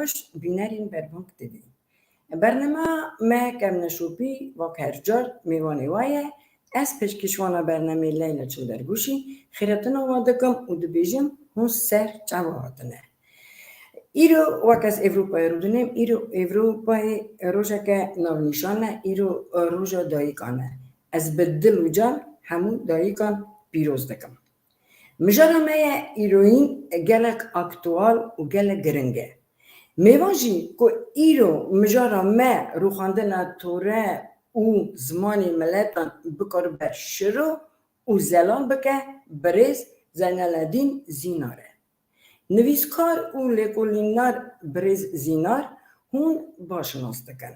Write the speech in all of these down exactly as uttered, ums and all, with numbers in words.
xweş bînerên Berbang T V. Bernama me kevneşopî wek her car mêvanê wa ye. Ez pêşkêşwana bernamê Leyla Çildergûşî, xêretina wan dikim û dibêjim hûn ser çawa hatine. Îro wek ez Ewropayê rûdinêm, îro Ewropayê rojeke navnîşan e, îro roja dayikan e. Ez bi dil û can hemû dayikan pîroz dikim. Mijara me ye îroyîn gelek aktual û gelek giring e. Mêvan jî ku îro mijara me rûxandina tore û zimanê miletan bikaribe şiro û zelal bike, birêz Zeyneledîn Zînar e. Nivîskar û lêkolînar birêz Zînar hûn baş nas dikin.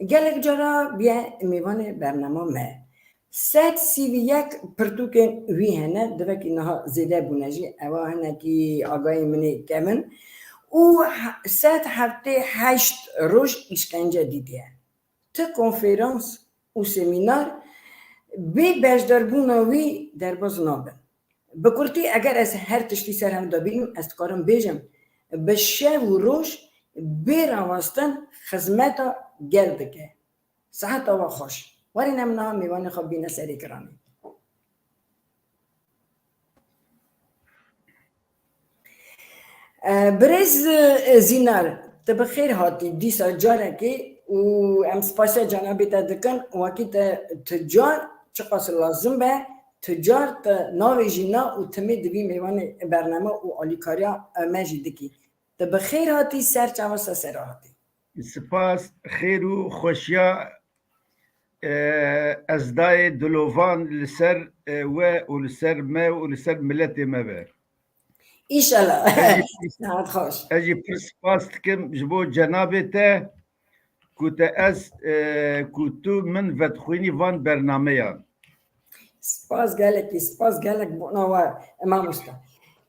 Gelek cara bûye mêvanê bernama me. Sed sî û yek pirtûkên wî hene, divekî niha zêde bûne jî, ewa hinekî agahiyên min ê kevin. Û he-, sed heftê heşt roj îşkence dîtiye. Ti konferans û semînar bê beşdarbûna wî derbas nabin. Bi kurtî, eger ez her tiştî ser hev de bînim, ez dikarim bêjim, bi şev û roj bê rawestin xizmeta gel dike. Seheta we xweş. Werin em niha mêvanê xwe bîne serê kiranê. E, birêz, e, Zînar, tu bi xêr hatî dîsa carekê û em spasiya cenabê te dikin. Wekî te tu car çiqas lazim be, tu car te navêjî na û timê di vî mêvanê bername û alîkariya, e, me jî dikî. Tu bi xêr hatî, ser çava se sera hatî. Spas, xêr û xweşiya, e, ez dayê dilovan li ser, e, we û li ser me û li ser miletê me be. Înşallah. Ez jî pir, Saet xweş. Ez jî pir spas dikim ji bo cenabê te ku te ez, e, ku tu min vedixwînî van bernameyan. Spas gelekî, spas gelek bona we, e, mamosta.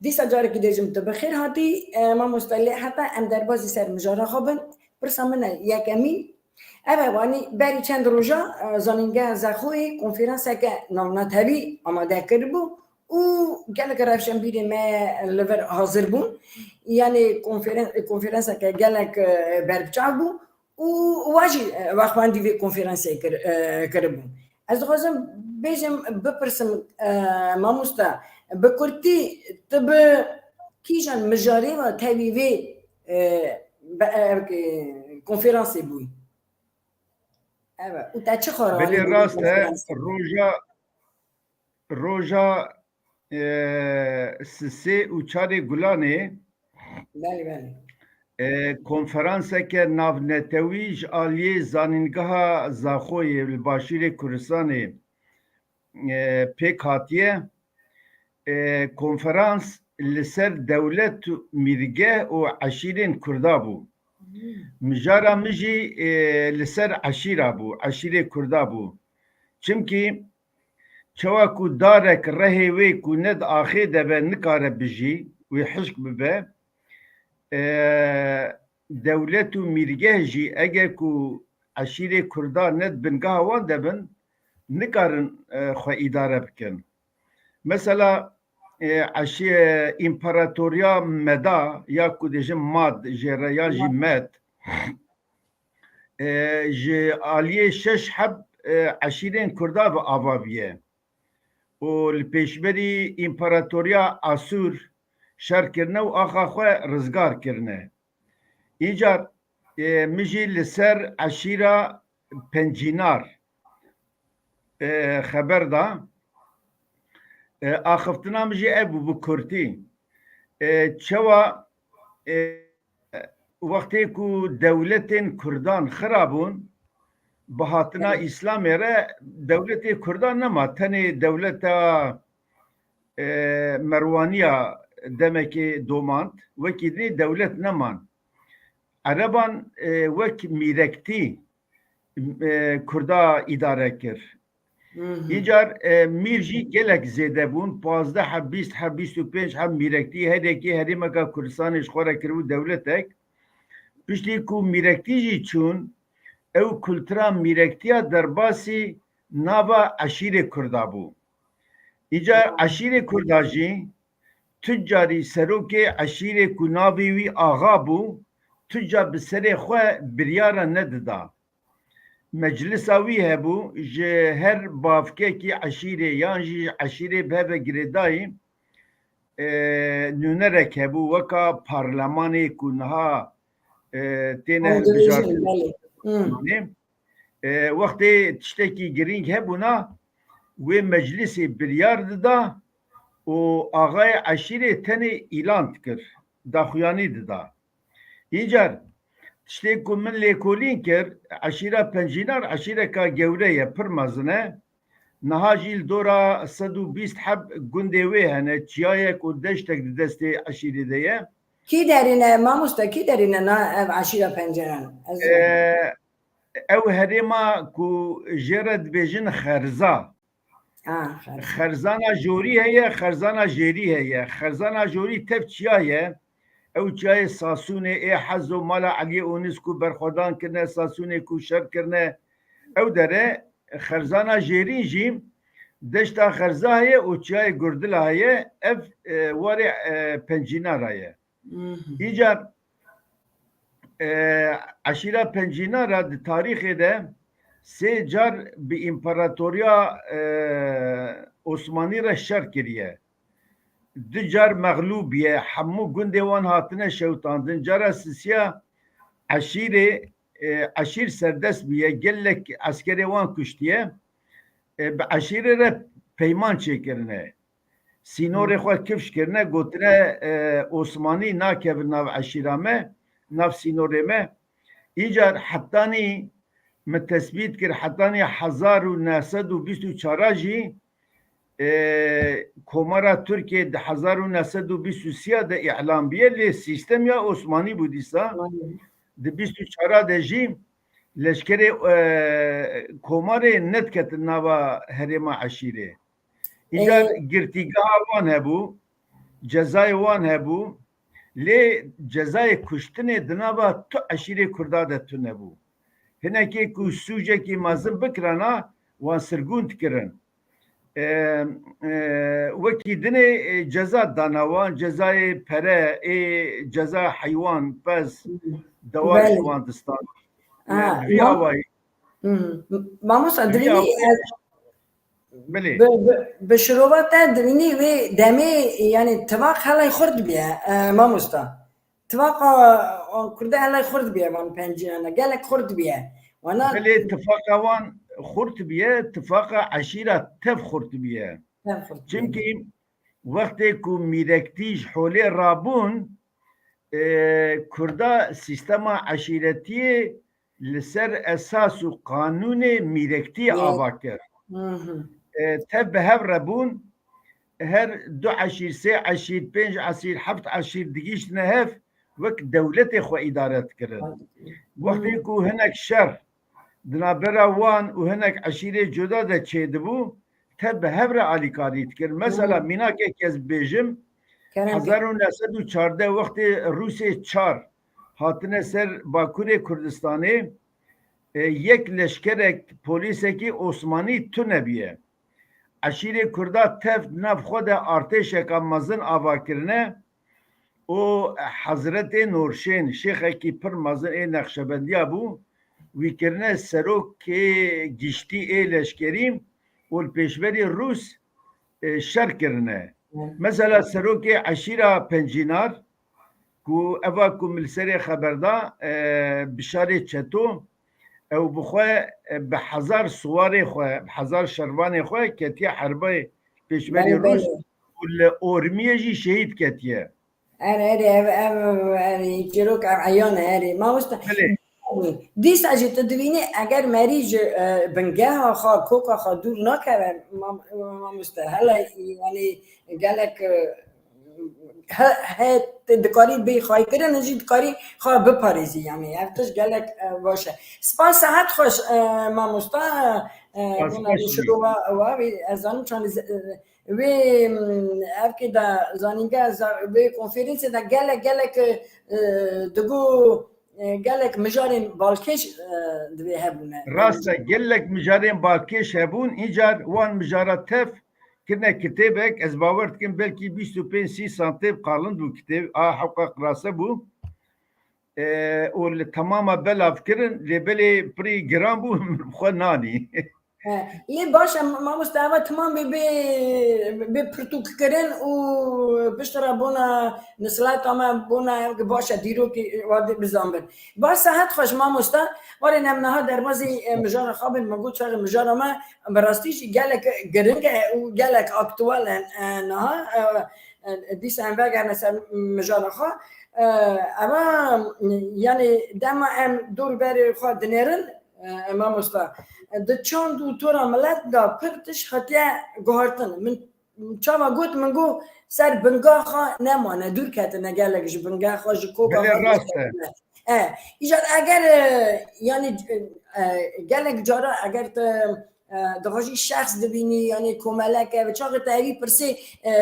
Dîsa carekî dêjim tu bi xêr hatî, e, mamosta, lê heta em derbazî ser mijara xwe bin, pirsa min e yekemîn, ev e, wanî berî çend roja, e, Zanîngeha Zexoyê konferanseke navnetewî amade kiribû û gelek rewşenbîrê me li vir hazir bûn. Yanî konferen-, konferanseke gelek, e, berbiçav bû. Û we jî, e, wexwendî vê konferansê kir-, e, kiribû. Ez dixwazim bêjim, bipirsim, e, mamosta, bi kurtî tu bi kîjan mijarê ve tevî vê, e, be-, e, e, konferansê bûyî? Ev e. Û te çi xwe Belê, rast e, roja, roja, e, sisê û çarê Gulanê, Belê, belê. E, konferanseke navnetewî ji aliyê Zanîngeha Zaxoyê li Başûrê Kurdistanê, e, pêk hatiye. E, konferans li ser dewlet û mîrgeh û eşîrên Kurda bû. Hmm. Mijara min jî, e, li ser eşîra bû, eşîrê Kurda bû. Çimkî çawa ku darek rehê wê ku ne di axê de be nikare bijî, wê hişk bibe, e, dewlet û mîrgeh jî eger ku eşîrê Kurda ne di bingeha wan de bin, nikarin, e, xwe îdare bikin. Mesela, e, eşî-, e, împaratoriya Meda ya ku dêjin Mad jê re ya jî Mad. Med, e, ji aliyê şeş heb, e, eşîrên Kurda ve ava bûye. Û li pêşberî împaratoriya Asûr şer kirine û axa xwe rizgar kirine. Îcar, e, min jî li ser eşîra Pencînar, e, xeber da. E, axiftina min jî ev bû bi kurtî. E, çawa, e, wextê ku dewletên Kurdan xira bûn, bi hatina Evet. Îslamê re dewletê Kurdan nema. Tenê dewleta, e, Merwaniya demekê domand, wekî dinê dewlet neman. Ereban, e, wek mîrektî, e, Kurda îdare kir. Hı hı. Îcar, e, mîr jî gelek zêde bûn, pazdeh heb, bîst heb, bîst û pênc heb mîrektî, her yekê herêmeka Kurdistanê ji xwe re kiribû dewletek. Piştî ku mîrektî jî çûn, ew kultura mîrektiya derbasî nava eşîrê Kurda bû. Îcar eşîrê Kurda jî tu carî serokê eşîrê ku navê wî Axa bû, tu ca bi serê xwe biryara nedida. Meclisa wî hebû, ji her bavkekî eşîrê yan jî ji eşîrê bi hev ve girêdayî, e, nûnerek hebû, weka parlemanê ku niha, e, têne Ew hilbijartin. Division, belê. Hmm. E, wextê tiştekî girîng hebûna, wê meclisê biryar dida û axayê eşîrê tenê îlan dikir, daxuyanî dida. Îcar tiştê ku min lêkolîn kir, eşîra Pencînar eşîreka gewre ye, pir mezin e. Niha jî li dora sed û bîst heb gundê wê hene, çiyayek û deştek di destê eşîrê de ye. Kî derîne, mamoste, kî derîne na ev eşîra Pencînar? Ez Ee, ew herêma ku jê re dibêjin Xerza. Ha, Xerza. Xerzana jorî heye, Xerzana jêrî heye. Xerzana jorî tev çiya ye. Ew çiyayê Sasûnê, ê Hezo, mala Eliyê Onis ku berxwedan kirine, Sasûnê ku şer kirine. Ew dere, Xerzana jêrîn jî deşta Xerza heye û çiyayê Gurdila heye. Ev, e, warê, e, Pencînara ye. Mhm. Îcar, e, eşîra Pencînara di tarîxê de sê car bi împaratoriya, e, Osmanî re şer kiriye. Du car mexlûb biye, hemû gundê wan hatine şewitandin. Cara sisiya eşîrê, e, eşîr serdest bûye, gelek eskerê wan kuştiye. E, bi eşîrê re peyman çêkirine. Sînorê xwe kifş kirine, gotine, e, Osmanî nakevin nav eşîra me, nav sînorê me. Îcar hetanî min tesbît kir, hetanî hezar û neh sed û bîst û çar jî, e, Komara Tirkiyê di hezar û neh sed û bîst û sê de îlan biye, lê sîstem ya Osmanî bû dîsa. Osmanî. Di bîst û çar de jî leşkerê, e, Komarê nediketin nava herêma eşîrê. Îcar Ê, girtîgeha wan hebû, cezayê wan hebû, lê cezayê kuştinê di nava tu eşîrê Kurda de tune bû. Hinekê ku sûcekî mezin bikirana, wan sirgûn dikirin. E, e, wekî dinê, e, ceza dana wan, cezayê pere, ê ceza heywan, pez, dewar ji Belê. wan distan. Ha, E, vî ma-, awayî. Hmm. Mamosta, Vî dibînî, awayî. e, Belê. Bi, bi, bi şirova te dibînî wê demê, yanî tifaq helay xurt biye, e, mamosta. Tifaqa, e, Kurda helay xurt biye van Pencînana. Gelek xurt biye. Wana Belê tifaqa wan xurt biye, tifaqa eşîra tev xurt biye. Tev xurt biye. Çimkî wextê ku mîrektî ji holê rabûn, e, Kurda sîstema eşîretiyê li ser esas û qanûnê mîrektî Ye. ava kir. Hı hı. E, tev bi hev re bûn, her du eşîr, sê eşîr, pênc eşîr, heft eşîr digihîştine hev, wek dewletê xwe îdare dikirin. Hı. Wextê ku hinek şer di navbera wan û hinek eşîrê cuda de çêdibû, tev bi hev re alîkarî dikir. Mesela, Hı. mînakek ez bêjim, Kerem ke. hezar û neh sed û çardeh wextê Rûsê çar hatine ser Bakurê Kurdistanê, e, yek leşkerek, polîsekî Osmanî tune biye. Eşîrê Kurda tev di nav xwe de artêşeka mezin ava kirine û Hezretê Nurşên, şêxekî pir mezin ê Nexşebendiya bû, wî kirine serokê giştî ê leşkerî û li pêşberî Rûs, e, şer kirine. Hı. Mesela serokê eşîra Pencînar, ku eva ku min li serê xeber da, e, Bişarê Çeto, ew bi xwe, e, bi hezar siwarê xwe, bi hezar şervanê xwe ketiye herbê pêşberî Belê, Rûs belê. û li Ormiyê jî şehîd ketiye. Erê, erê, ev, ev, erê, çîrok ev eyan e, erê. Mamoste, Belê. dîsa jî tu dibînî eger merî ji, e, bingeha xwe, koka xwe dûr nakeve, mam-, mamoste. Hele, yanî gelek, e, he, he, tu dikarî bê xwaykirin, jî dikarî xwe biparêzî, yanî ev tişt gelek, e, baş e. Spas, sehet xweş, e, mamosta, e, Spas, bûna xweş bû. Şirova wa, wê, ez zanim çandî ze-, e, wê, mm, ev kê de zanînge, za-, wê konferensê de gelek, gelek, e, digo, e, gelek mijarên balkêş, e, divê hebûne. Rast e, gelek mijarên balkêş hebûn, îcar wan mijara tev kirine kitêbek, ez bawer dikim belkî bîst û pênc sî santê bi qalind bû kitêb, a hewqa qirase bû. e, û li temama belav kirin, lê belê pirî giran bû, min bi xwe nanî. He, lê baş e, mamoste, eva timam bê, bê, bê pirtûk kirin û piştre bona nisleta me, bona ev ki baş e, dîrokî wadê bizanbin. Baş, sehet xweş mamoste, warê nem niha derbazî, e, mijara xwe bin, min got çaxê mijara me, bi rastî jî gelek giring e û gelek aktuel e, e, niha, e, e, dîsa em vegerne ser mijara xwe. E, eva, yani dema em dor berê xwe dinêrin, e, mamosta, di çand û tora milet de pir tişt hatiye guhartin. Min çawa got, min got ser bingaxa nemane, dûr ketine gelek ji bingaxa, ji koka Belê xwe rast e. E, îcar eger, e, yani, e, gelek cara eger te, e, dixwajî şexs dibînî, yani komelek e, çaxê te evî pirsê, e,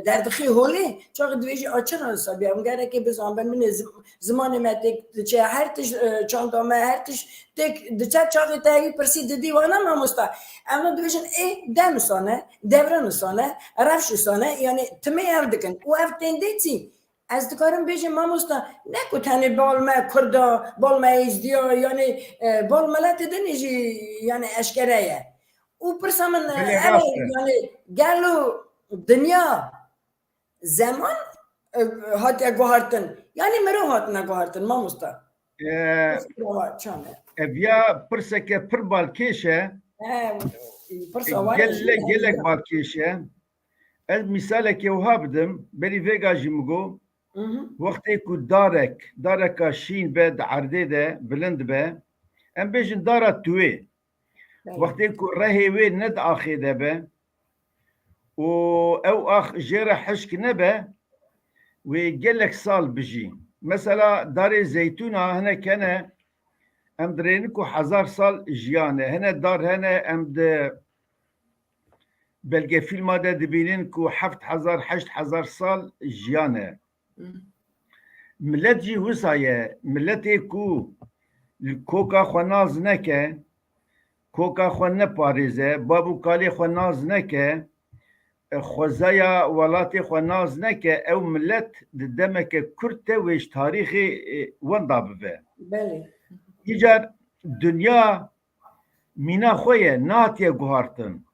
derdixê holê, çaxê divêjî a çira wisa biya, min gerekê bizan, ben min ê zim-, zimanê me têk diçe, her tişt, e, çanda me, her tişt têk diçe, çaxê te evî pirsî didî wana mamosta. Em ne dibêjin, ê, dem wisa ne, devre wisa ne, rewş wisa ne, yani timê ev dikin. Û ev tên dê çî? Ez dikarim bêjim mamosta, ne ku tenê bal me Kurda, bal me Êzdiya, yani, e, bal miletê din jî, yani eşkere ye. Û pirsa min, e, Belê ev e, rast e. Yani gelo dinya zeman, e, hatiye guhartin. Yani mirov hatine guhartin mamosta. E, Pirsa wa çand e? Ev ya pirseke pir balkêş e. He, pirsa wa Gele-, jî gelek balkêş e. Ez mîsalekê wiha bidim, berî vêga jî min got, Mhm. wextê ku darek, dareka şîn be di erdê de, bilind be, em bêjin dara tuwê. Belê. Wextê ku rehê wê ne di axê de be û ew ax jê re hişk nebe, wê gelek sal bijî. Mesela darê zeytûna hinek hene, em dirênin ku hezar sal jiyane. Hene dar hene, em di belgefîlma de dibînin ku heft hezar, heşt hezar sal jiyane. Hmm. Milet jî wisa ye. Miletê ku li koka xwe nas neke, koka xwe neparêze, bab û kalê xwe nas neke, e, xwezaya welatê xwe nas neke, ew milet di demeke kurt de wê ji tarîxê, e, wenda bibe. Belê. Îcar dinya mîna xwe ye, nehatiye guhartin.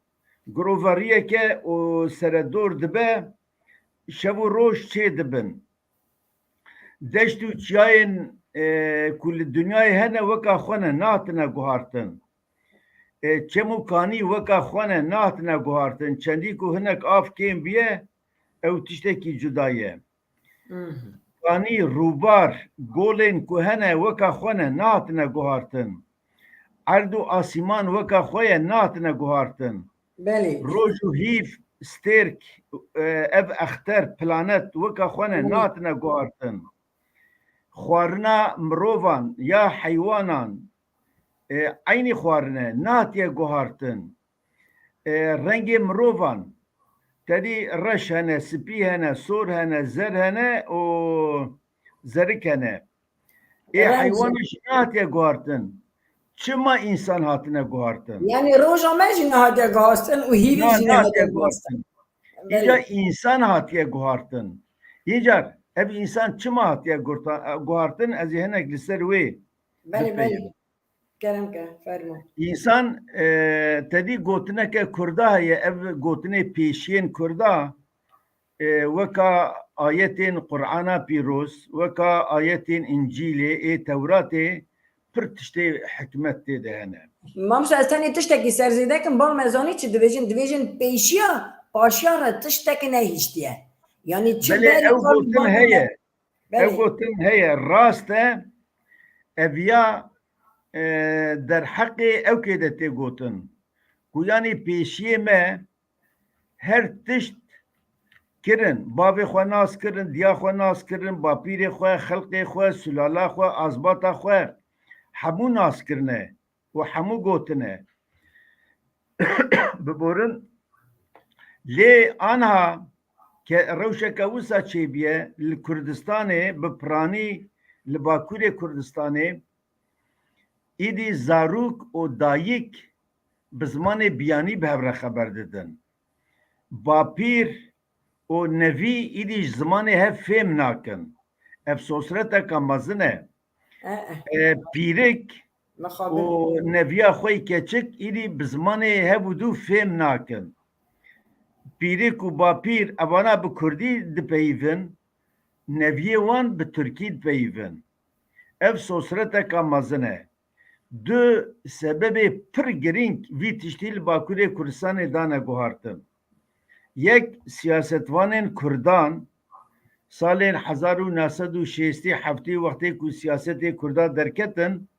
Giroveriyeke û seredor dibe, şev û roj çê dibin. Deşt û çiyayên, e, ku li dinyayê hene weka xwe ne, nehatine guhartin. E, çem û kanî weka xwe ne, nehatine guhartin. Çendî ku hinek av kêm biye, ew tiştekî cuda ye. Mhm. Kanî, rûbar, golên ku hene weka xwe ne, nehatine guhartin. Erd û asîman weka xwe ye, nehatine guhartin. Belê. Roj û hîv, stêrk, e, ev exter, planet weka xwe ne, Belê. nehatine guhartin. Xwarina mirovan ya heywanan, e, eynî xwarine, nehatiye guhartin. E, rengê mirovan, tedî reş hene, spî hene, sor hene, zer hene û zerik hene. Ê Reng heywana jî. jî nehatiye guhartin. Çima însan hatine guhartin? Yani roja me jî nehatiye guhartin û hîvê Na, jî nehatiye nehatiye guhartin. guhartin. Belê. Îca însan hatiye guhartin. Îcar ev însan çima hatiye gurta-, guhartin? Ez ê hinek li ser wê Belê, bipeyivim. belê. Kerem ke, fermo. Însan, e, tedî gotineke Kurda heye, ev gotinê pêşiyên Kurda, e, weka ayetên Qur'ana Pîroz, weka ayetên Încîlê, ê Tewratê, pir tiştê hikmet tê de hene. Mamşa, ez tenê tiştekî serzêde kim, bal me zanî çi dibêjin? Dibêjin pêşiya paşiya re tiştek nehiştiye. Yani çi Belê, berî ew qal gotin bal me heye. Ev Belê. gotin heye, rast e, ev ya, e, derheqê ewkê de tê gotin. Ku yanî pêşiyê me her tişt kirin, bavê xwe nas kirin, diya xwe nas kirin, bapîrê xwe, xelqê xwe, sulala xwe, azbata xwe, hemû nas kirine û hemû gotine. Biborin, lê anha ke rewşeke wisa çêbiye li Kurdistanê, bi piranî li Bakurê Kurdistanê, îdî zarok û dayik bi zimanê biyanî bi hev re xeber didin. Bapîr û nevî îdî ji zimanê hev fêm nakin. Ev sosreteka mezin e. E, e. E, pîrik û neviya xwe yî keçik îdî bi zimanê hev û dû fêm nakin. Pîrik û bapîr evana bi kurdî dipeyivin, neviyê wan bi tirkî dipeyivin. Ev sosreteka mezin e. Du sebebê pir girîng vî tiştî li Bakurê Kurdistanê dane guhartin. Yek, siyasetvanên kurdan salên hezar û neh sed û şêstî heftî wextê ku siyasetê kurda derketin,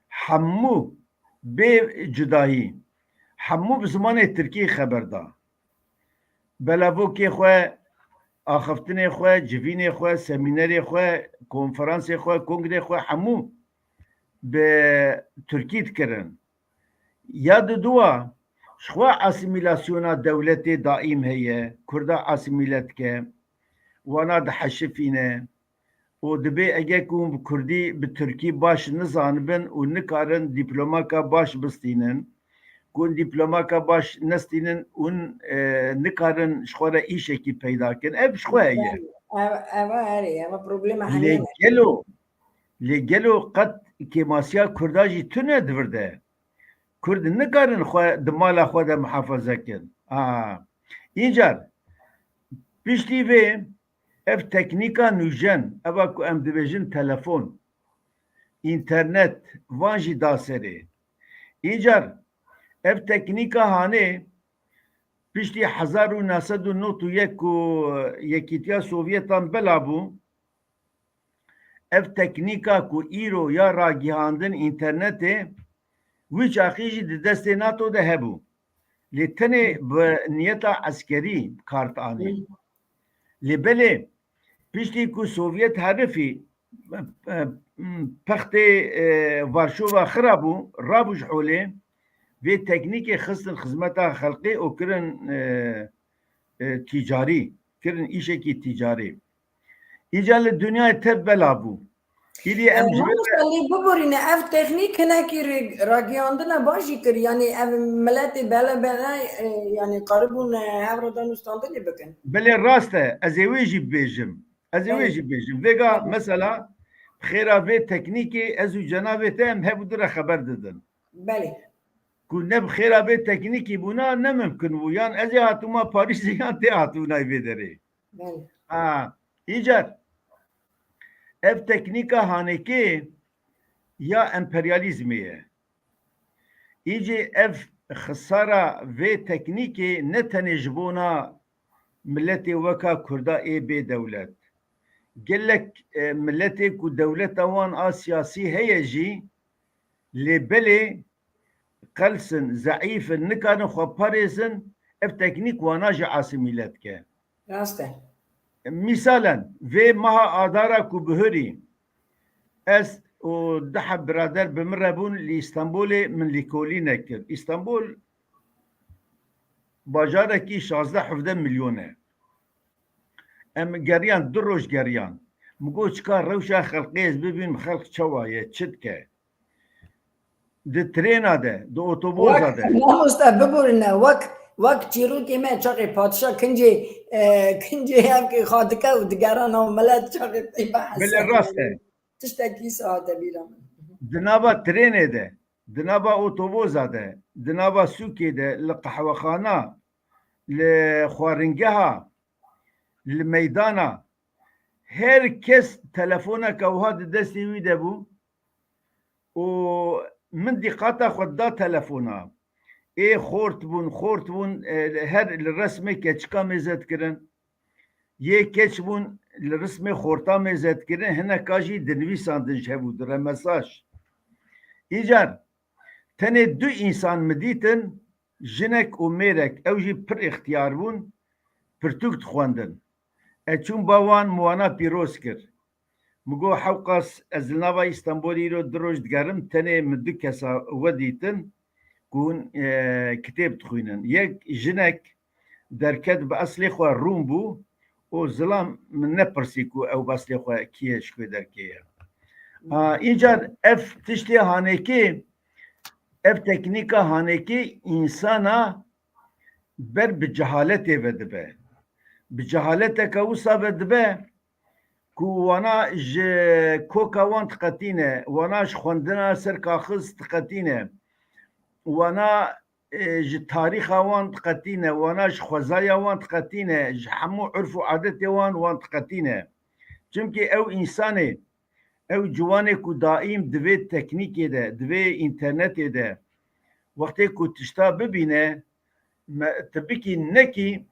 hemû bê cudahî, hemû bi zimanê tirkî xeber da. Belavokê xwe, axiftinê xwe, civînê xwe, semînerê xwe, konferansê xwe, kongrê xwe hemû bi tirkî dikirin. Ya didua, ji xwe asîmîlasyona dewletê daîm heye, kurda asîmîle dike, wana diheşifîne û dibê ege ku hûn bi kurdî, bi tirkî baş nizanibin û nikarin dîplomaka baş bistînin, ku hûn dîplomaka baş nestînin, hûn, e, nikarin ji xwe re îşekî peyda kin. Ev ji xwe heye. Ev, ev herê, ev problema hemî ne. Lê gelo, lê gelo qet kêmasiya kurda jî tune di vir de? Kurd nikarin xwe di mala xwe de muhafaza kin. Ha. Încar piştî vê ev teknîka nûjen, eva ku em dibêjin telefon, înternet, van jî da serê. Încar ev teknîka hanê piştî hezar û neh sed û nod û yek ku Yekîtiya Sovyetan bela bû, ev teknîka ku îro ya ragihandin înternetê, wî çaxî jî di destê nato de hebû. Lê tenê bi niyeta eskerî bi kar dianî. Lê belê piştî ku Sovyet herifî, e, e, pextê, e, Varşova xira bû, rabû ji holê, vê teknîkê xistin xizmeta xelkê û kirin, e, e, tîcarî, kirin îşekî tîcarî. Îca li dinyayê tev bela bû. Îdî em ji vê re... Mamoste, lê biborîne, ev teknîk hinekî rê-, ragihiyandina baş jî kir. Yanî ev miletê bele bele, e, yanî qaribûn, e, hev re danûstandinê bikin. Belê rast e, ez ê wê jî bibêjim. Ez ê wê jî bibêjim. Vêga mesela bi xêra vê teknîkê ez û cenabê te em hev û du re xeber didin. Belê. Ku ne bi xêra vê teknîkî bûna ne mimkin bû. Yan ez ê hatûma Parîsê yan tê hatûna vê derê. Belê. Ha, îcar ev teknîka hanekê ya emperyalîzmê ye. Îcê ev xisara vê teknîkê ne tenê ji bona miletê weka Kurda ê bê dewlet. Gelek, e, miletê ku dewleta wan a siyasî heye jî, lê belê qels in, zeîf in, nikarin xwe parêzin, ev teknîk wana jî asîmîle dike. Rast e. Mîsalen, vê meha Adara ku bihurî, ez û du heb birader bi min re bûn li Îstanbulê min lîkolînek kir. Îstanbul bajarekî şazdeh hevdeh milyon e. Em geriyan, du roj geriyan. Min got, çika rewşa xelkê ez bibînim, xelk çawa ye, çi dike? Di trêna de, di otoboza de. Mamoste, biborîne, wek, wek çîrokê me çaxê padşa kincê, e, kincê hevkê xwe dike û digere nav milet çaxê pey behs. Belê, rast e. Tiştekî wisa hate bîra min. Di nava trênê de, di nava otoboza de, di nava sûkê de, li qehwexana, li xwaringeha, li meydana, her kes telefoneke wiha di destê wî de bû û min dîqata xwe da telefona. Ê xort bûn, xort bûn, e, her li resmê keçika mêze dikirin. Yê keç bûn, li rismê xorta mêze dikirin, hineka jî dinivîsandin ji hev û du re mesaj. Îcar tenê du însan min dîtin, jinek û mêrek, ew jî pir îxtiyar bûn, pirtûk dixwendin. Ez çûm ba wan, min wana pîroz kir. Min got, hewqas ez li nava Îstanbulê îro du roj digerim, tenê min du kesa we dîtin ku hûn, e, kitêb dixwînin. Yek jinek derket, bi eslê xwe Rûm bû û zilam min nepirsî ku ew bi eslê xwe kî ye, ji ku derkê ye. Ha, îcar ev tiştê hanekê, ev teknîka hanekê însana ber bi cehaletê ve dibe. Bi cehaleteke wisa ve dibe ku wana ji koka wan diqetîne, wana ji xwendina ser kaxiz diqetîne, wana, e, ji tarîxa wan diqetîne, wana ji xwezaya wan diqetîne, ji hemû urf û adetê wan, wan diqetîne. Çimkî ew însanê, ew ciwanê ku daîm di vê teknîkê de, di vê înternetê de, wextê ku tişta bibîne, me, tu bikî nekî,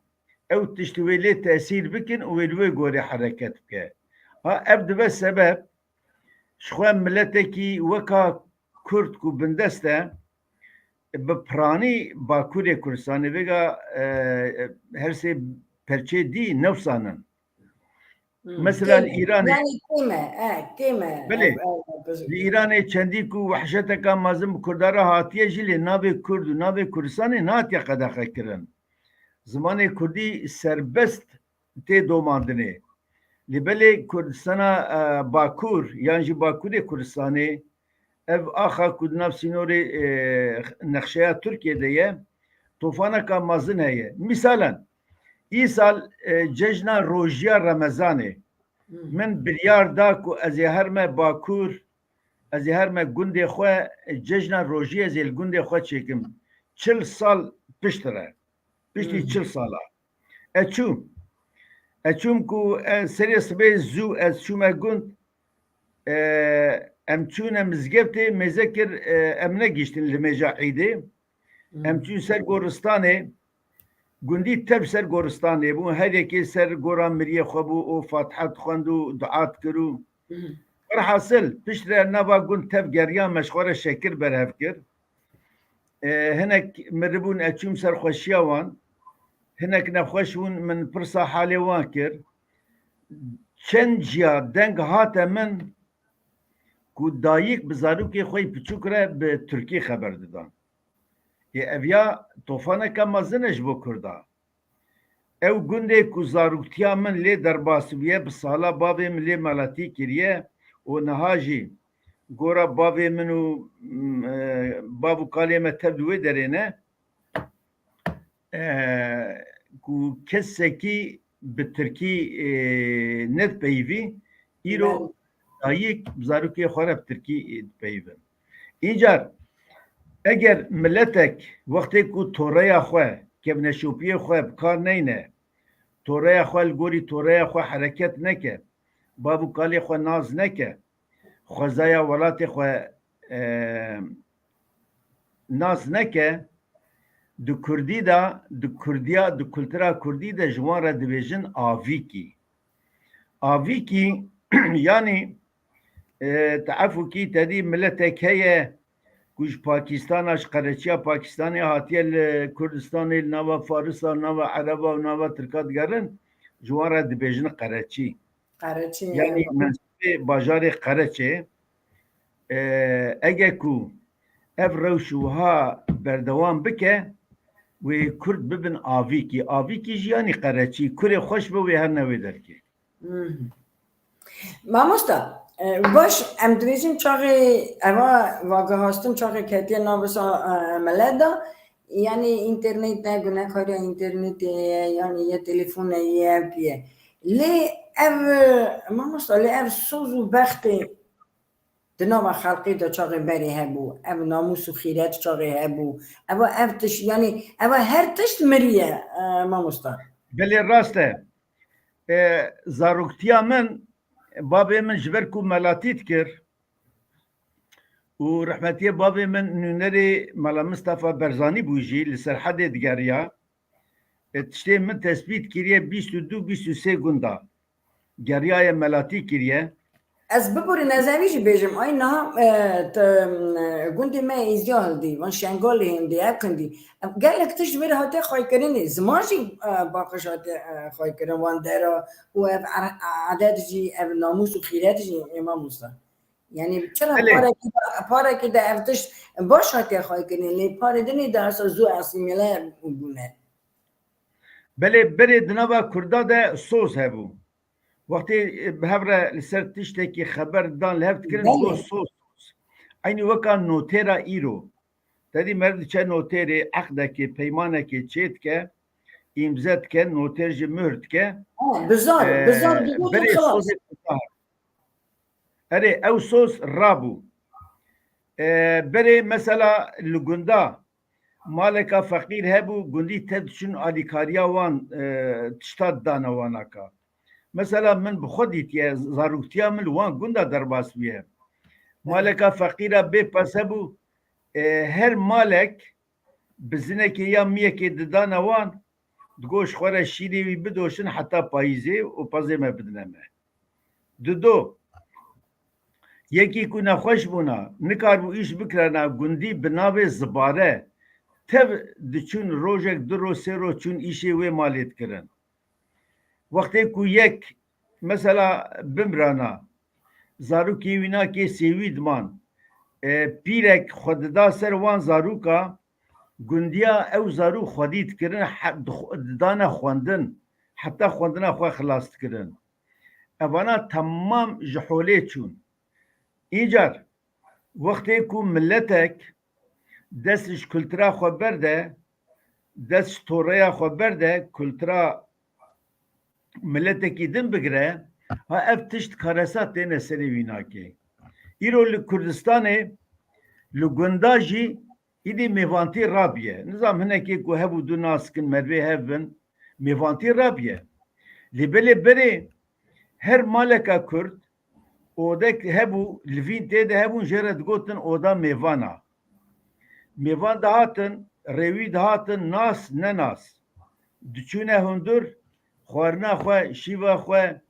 ew tişt wê lê tesîr bikin û wê li wê gorê hereket bike. Ha, ev dibe sebeb, ji xwe miletekî weka Kurd ku bindest e, bi piranî Bakurê Kurdistanê, vêga, e, her sê perçê dî newsanin. Hmm. Mesela li Kêm e. Îranê Yani kêm e, e, kêm e. Belê. Ev, ev, ev, Li Îranê çendî ku wehşeteka mezin bi Kurda re hatiye jî, lê navê Kurd û navê Kurdistanê nehatiye qedexekirin. Zimanê Kurdî serbest tê domandinê. Lê belê Kurdistana, e, Bakur yan jî Bakurê Kurdistanê, ev axa ku di nav sînorê, e, nexşeya Tirkiyê de ye, tofaneka mezin heye. Mîsalen, îsal, e, cejna rojiya Remezanê, Hmm. min biryar da ku ez ê herme Bakur, ez ê herme gundê xwe, e, cejna rojiyê ez ê li gundê xwe çêkim. Çil sal piştre. Piştî Hmm. çil sala. Ez çûm. Ez çûm ku, e, serê sibê zû ez çûme gund. E, em çûne mizgeftê, mêze kir, e, em negihiştin limêja Îdê. Hmm. Em çûn ser goristanê, gundî tev ser goristanê bû. Her yekê ser gora miriyê xwe bû û fatiha dixwend û dua dikir û Hmm. Werhasil, piştre nava gund tev geriya me, ji xwe re şekir berhev kir. E, hinek miribûn, ez çûm ser xweşiya wan. Hinek nexweş bûn, min pirsa halê wan kir. Çend ciya deng hate min ku dayik bi zarokê xwe yî piçûk re bi tirkî xeber didan. Ê, ev ya tofaneke mezin e ji bo Kurda. Ew gundê ku zaroktiya min lê derbas bûye, bi sala bavê min lê meletî kiriye û niha jî gora bavê min û, m, e, bav û kalê me tev di wê derê ne, e, ku kesekî bi tirkî, e, nedipeyivî, îro Belê. dayik bi zarokê xwe re bi tirkî, e, dipeyivin. Încar eger miletek wextê ku toreya xwe, kevneşopiyê xwe bi kar neyne, toreya xwe li gorî toreya xwe hereket neke, bav û kalê xwe nas neke, xwezaya welatê xwe, e, nas neke, di kurdî de, di kurdiya, di kultura kurdî de ji wan re dibêjin avîkî. Avîkî, yanî, e, teefukî tedî miletek heye ku ji Pakistana, ji qereçiya Pakistanê hatiye li Kurdistanê, li nava Farisa, nava Ereba û nava Tirka digerin, ji wan re dibêjin qereçî. Qereçî, Yanî evet. mensûbê bajarê Qereçê, e, ege ku ev rewş wiha berdewam bike, wê Kurd bibin avîkî. Avîkî jî yanî qereçî. Kurê xweş be wê herne wê derkê. Hmm. Mamosta, e, baş, em dibêjin çaxê eva vagihastin çaxê ketiye navisa, e, milet de, yanî înternet ne, gunekariya înternet ye, yanî ye telefon e, ye ev ye. Lê ev, e, mamosta, lê ev soz û bextê di nava xelkê de çaxê berê hebû, ev namûs û xîret çaxê hebû, eva ev tişt, yanî eva her tişt miriye, e, mamosta. Belê rast e. E, zaroktiya min, bavê min ji ber ku melatî dikir û rehmetiyê bavê min nûnerê Mela Mistefa Berzanî bû jî, li Serhedê digeriya. E, tiştê min tespît kiriye bîst û du, bîst û sê gunda. Geriyaye melatî kiriye. Ez biborî nezevî jî bêjim. Ay niha, e, te, e, gundê me Êzya hildî, van Şengalê hindî, ev hindî. Ev gelek tişt ji vir hate xweykirinê. Ziman jî, e, paqij hate, e, xweykirin wan dera û ev er-, edet jî, ev namûs û xîret jî, ê mamosta. Yanî çira Belê. parekî de, parekî de ev tişt baş hate xweykirin, lê parê dinê de esa zû asîmîle bûne. Belê berê di nava Kurda de soz hebû. Wextê, e, bi hev re li ser tiştekî xeber dan li hev dikirin, Belê. got soz, soz. Eynî weka notêra îro. Tedî meriv diçe notêrê, eqdekê, peymanekê çêdike, îmze dike, notêr jî muhr dike. Ha, bizar, E, bizar digot berê xilas. sozê Erê, ew sos rabû. E, berê mesela li gunda maleka feqîr hebû, gundî tev diçûn alîkariya wan, e, tişta didana wanaka. Mesela min bi xwe dîtiye, zaroktiya min li wan gunda derbas bûye. Maleka feqîra bê pes hebû, e, her malek bizinekê ya miyekê didana wan, digot, ji xwe re şîrê wî bidoşin heta payîzê û pezê me bidine me. Dido, yekî ku nexweş bûna, nikaribû îş bikirana, gundî bi navê Zibare tev diçûn, rojek, du roj, sê roj çûn îşê wê malê dikirin. Wextê ku yek, mesela, bimrana, zarokê wî nakê sêwî diman, e, pîrek xwe dida ser wan zaroka, gundiya ew zarok xwedî dikirin, he-, dixw-, didane xwendin, heta xwendina xwe xilas dikirin. Evana temam ji holê çûn. Îcar, wextê ku miletek dest ji kultura xwe berde, dest ji toreya xwe berde, kultura miletekî din bigire, ha ev tişt karesa têne serê wî nakê. Îro li Kurdistanê, li gunda jî îdî mêvantî rabiye. Nizam hinekê ku hev û du nas dikin, mervê hev bin, mêvantî rabiye. Lê belê berê her maleka Kurd odek hebû, livîn tê de hebûn, jê re digotin oda mêvana. Mêvan dihatin, rêwî dihatin, nas nenas. Diçûne hundir, xwarina xwe, şîva xwe,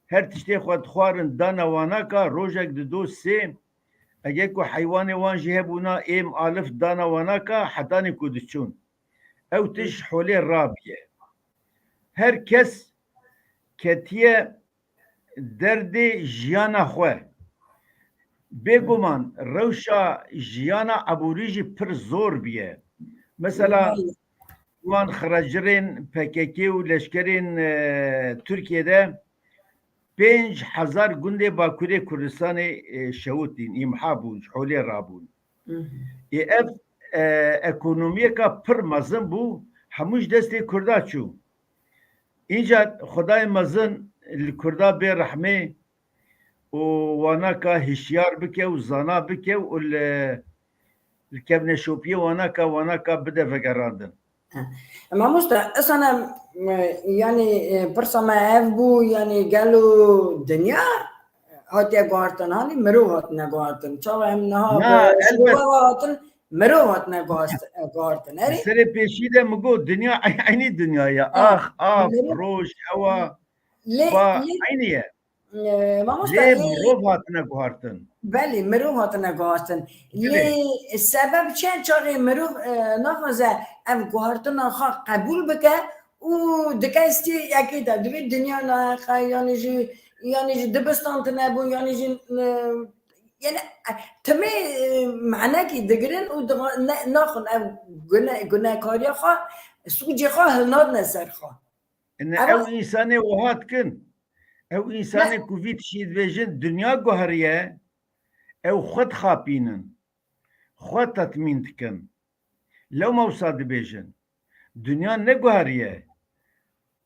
her tiştê xwe dixwarin, dana wanaka, rojek, dido, sê. Eger ku heywanê wan jî hebûna, êm, alif, dana wanaka, hetanî ku diçûn. Ew tişt holê rabiye. Her kes ketiye derdê jiyana xwe. Bêguman rewşa jiyana eborî jî pir zor biye. Mesela, wan xiracirên P K K û leşkerên, e, Tirkiyê de pênc hezar gundê Bakurê Kurdistanê, e, şewitîn, îmha bûn, ji holê rabûn. Ê ev, e, ekonomiyeka pir mezin bû, hemû ji destê Kurda çû. Înca Xwedayê mezin li Kurda bê rehmê û wanaka hişyar bike û zana bike û li, li kevneşopiyê wanaka, wanaka bide vegerandin. Mamoste, esana, e, yani, e, pirsa me ev bû, yani, gelo dinya hatiye guhartin, hani mirov hatine guhartin. Çawa em niha Na, bi elbet. Şiva hatin, mirov hatine guhast-, e, guhartin. Erê? Serê pêşî de mi got, dinya eynî dinya ye. Ha, Ax, av, mirov. Roj, ewa, Lê, xwa, lê, eynî ye. E, mamoste, Lê lê mirov hatine guhartin. Belê, mirov hatine guhartin. Belê. Lê sebeb çend çaxê mirov, e, naxwaze ev guhartina xwe qebûl bike û dike stê yekê de. Divê dinya naheqe, yanî jî, yanî jî dibistan tune bû, yanî jî, e, yani, e, timê, e, manekî digirin û dixa-, ne, naxwin ev gune-, gunekariya xwe, sûcê xwe hilnadine ser xwe. Ine Ama ew însanê wiha dikin. Ew însanê Ne- ku vî tiştî dibêjin, dinya guheriye, ew xwe dixapînin. Xwe tetmîn dikin. Lewma wisa dibêjin. Dinya neguheriye.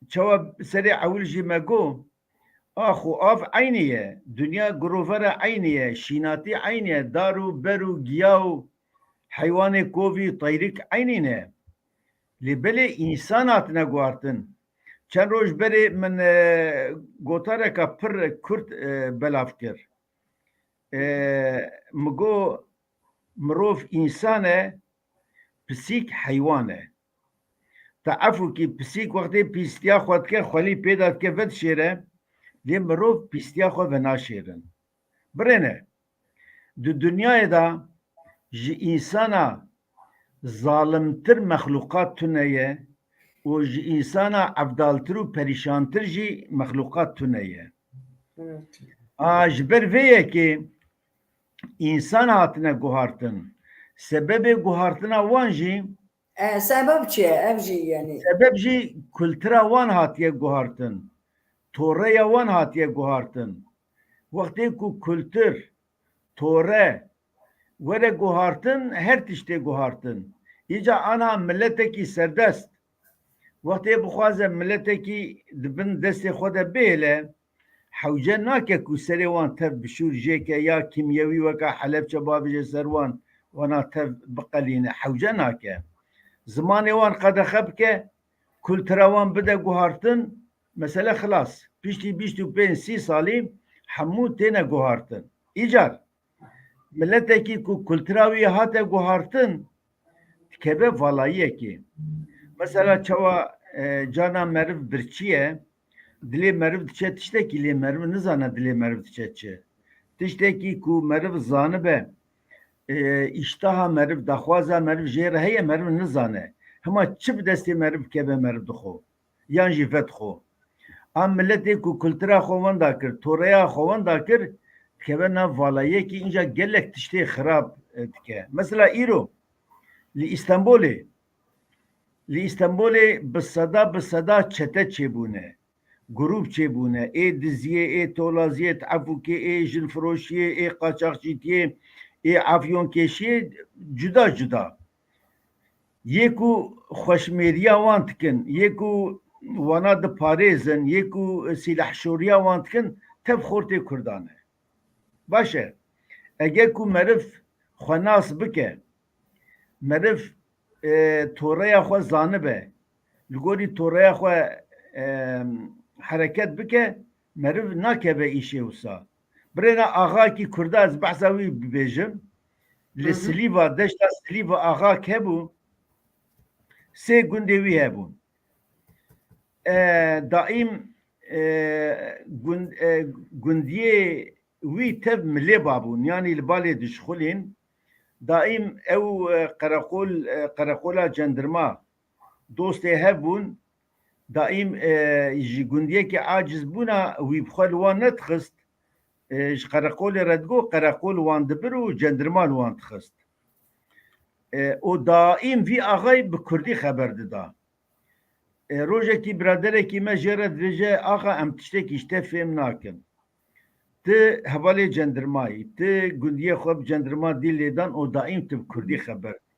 Çawa serê ewil jî me got, ax û av eynî ye. Dinya girovera eynî ye. Şînatî eynî ye. Dar û ber û giya û heywanê kovî, teyrik eynî ne. Lê belê însan hatine guhartin. Çend roj berê min, e, gotareka pir kurt, e, belav kir. E, mi got, mirov însan e, pisîk heywan e. Te efûkî pisîk wextê pîstiya xwe dike, xwelî pê de dike, vedişêre, lê mirov pîstiya xwe venaşêrin. Birêne, di dinyayê de ji însana zalimtir mexlûqat tune ye û ji însana evdaltir û perîşantir jî mexlûqat tune ye. Evet. A, ji ber vê yekê însan hatine guhartin. Sebebê guhartina wan jî E, sebeb çi ye? Ev jî, yani. Sebeb jî kultura wan hatiye guhartin. Toreya wan hatiye guhartin. Wextê ku kultur, tore were guhartin, her tiştê guhartin. Îca ana miletekî serdest. Wextê bixwaze miletekî di bin destê xwe de bihêle, hewce nake ku serê wan tev bi şûr jêke ya kîmyewî weka Helebçe bavêje ser wan, wana tev biqelîne. Hewce nake. Zimanê wan qedexe bike, kultura wan bide guhartin, mesele xilas. Piştî bîst û pênc sî salî hemû têne guhartin. Îcar miletekî ku kultura wî hate guhartin, dikeve valayiyekê. Mesela çawa, e, carna meriv birçî ye, dilê meriv diçe tiştekî, lê meriv nizane dilê meriv diçe çi. Tiştekî ku meriv zanibe, e, îştaha meriv, daxwaza meriv jê re heye, meriv nizane. Hema çi bi destê meriv keve, meriv dixwe. Yan jî vedixwe. Em miletê ku kultura xwe wenda kir, toreya xwe wenda kir, dikeve nav valayiyekî, înca gelek tiştê xirab, e, dike. Mesela îro li Îstenbolê, li Îstenbolê bi seda bi seda çete çêbûne, grûp çêbûne, ê diziyê, ê tolaziyê, tefûkê, ê jinfiroşiyê, ê qaçaxçîtiyê, ê afyonkêşiyê, cuda cuda. Yê ku xweşmêriya wan dikin, yê ku wana diparêzin, yê ku sîlehşoriya wan dikin, tev xortê Kurdan e. Baş e. Ege ku meriv xwe nas bike, meriv, e, toreya xwe zanibe, li gorî toreya xwe, e, hereket bike, meriv nakeve îşê wisa. Birêna axakî Kurda, ez behsa wî bibêjim. Li Hı hı. Silîva, deşta Silîva axak hebû, sê gundê wî hebûn. E, daîm, e, gund-, e, gundiyê wî tev milê babûn, yanî li balê dişxulîn. Daîm ew, e, qereqol, e, qereqola cendirma dostê hev bûn, daîm, e, ji gundiyekî aciz bûna wî bi xwe li wan nedixist, e, ji qereqolê re digot, qereqol wan dibir û cendirma li wan dixist. E, û daîm vî axayî bi kurdî xeber dida. E, rojekî biraderekî me jê re dibêje, axa, em tiştekî ji te fêm nakin. Ti hevalê cendirmayî, ti gundiyê xwe bi cendirma dî lêdan û daîm tu bi kurdî xeber didî.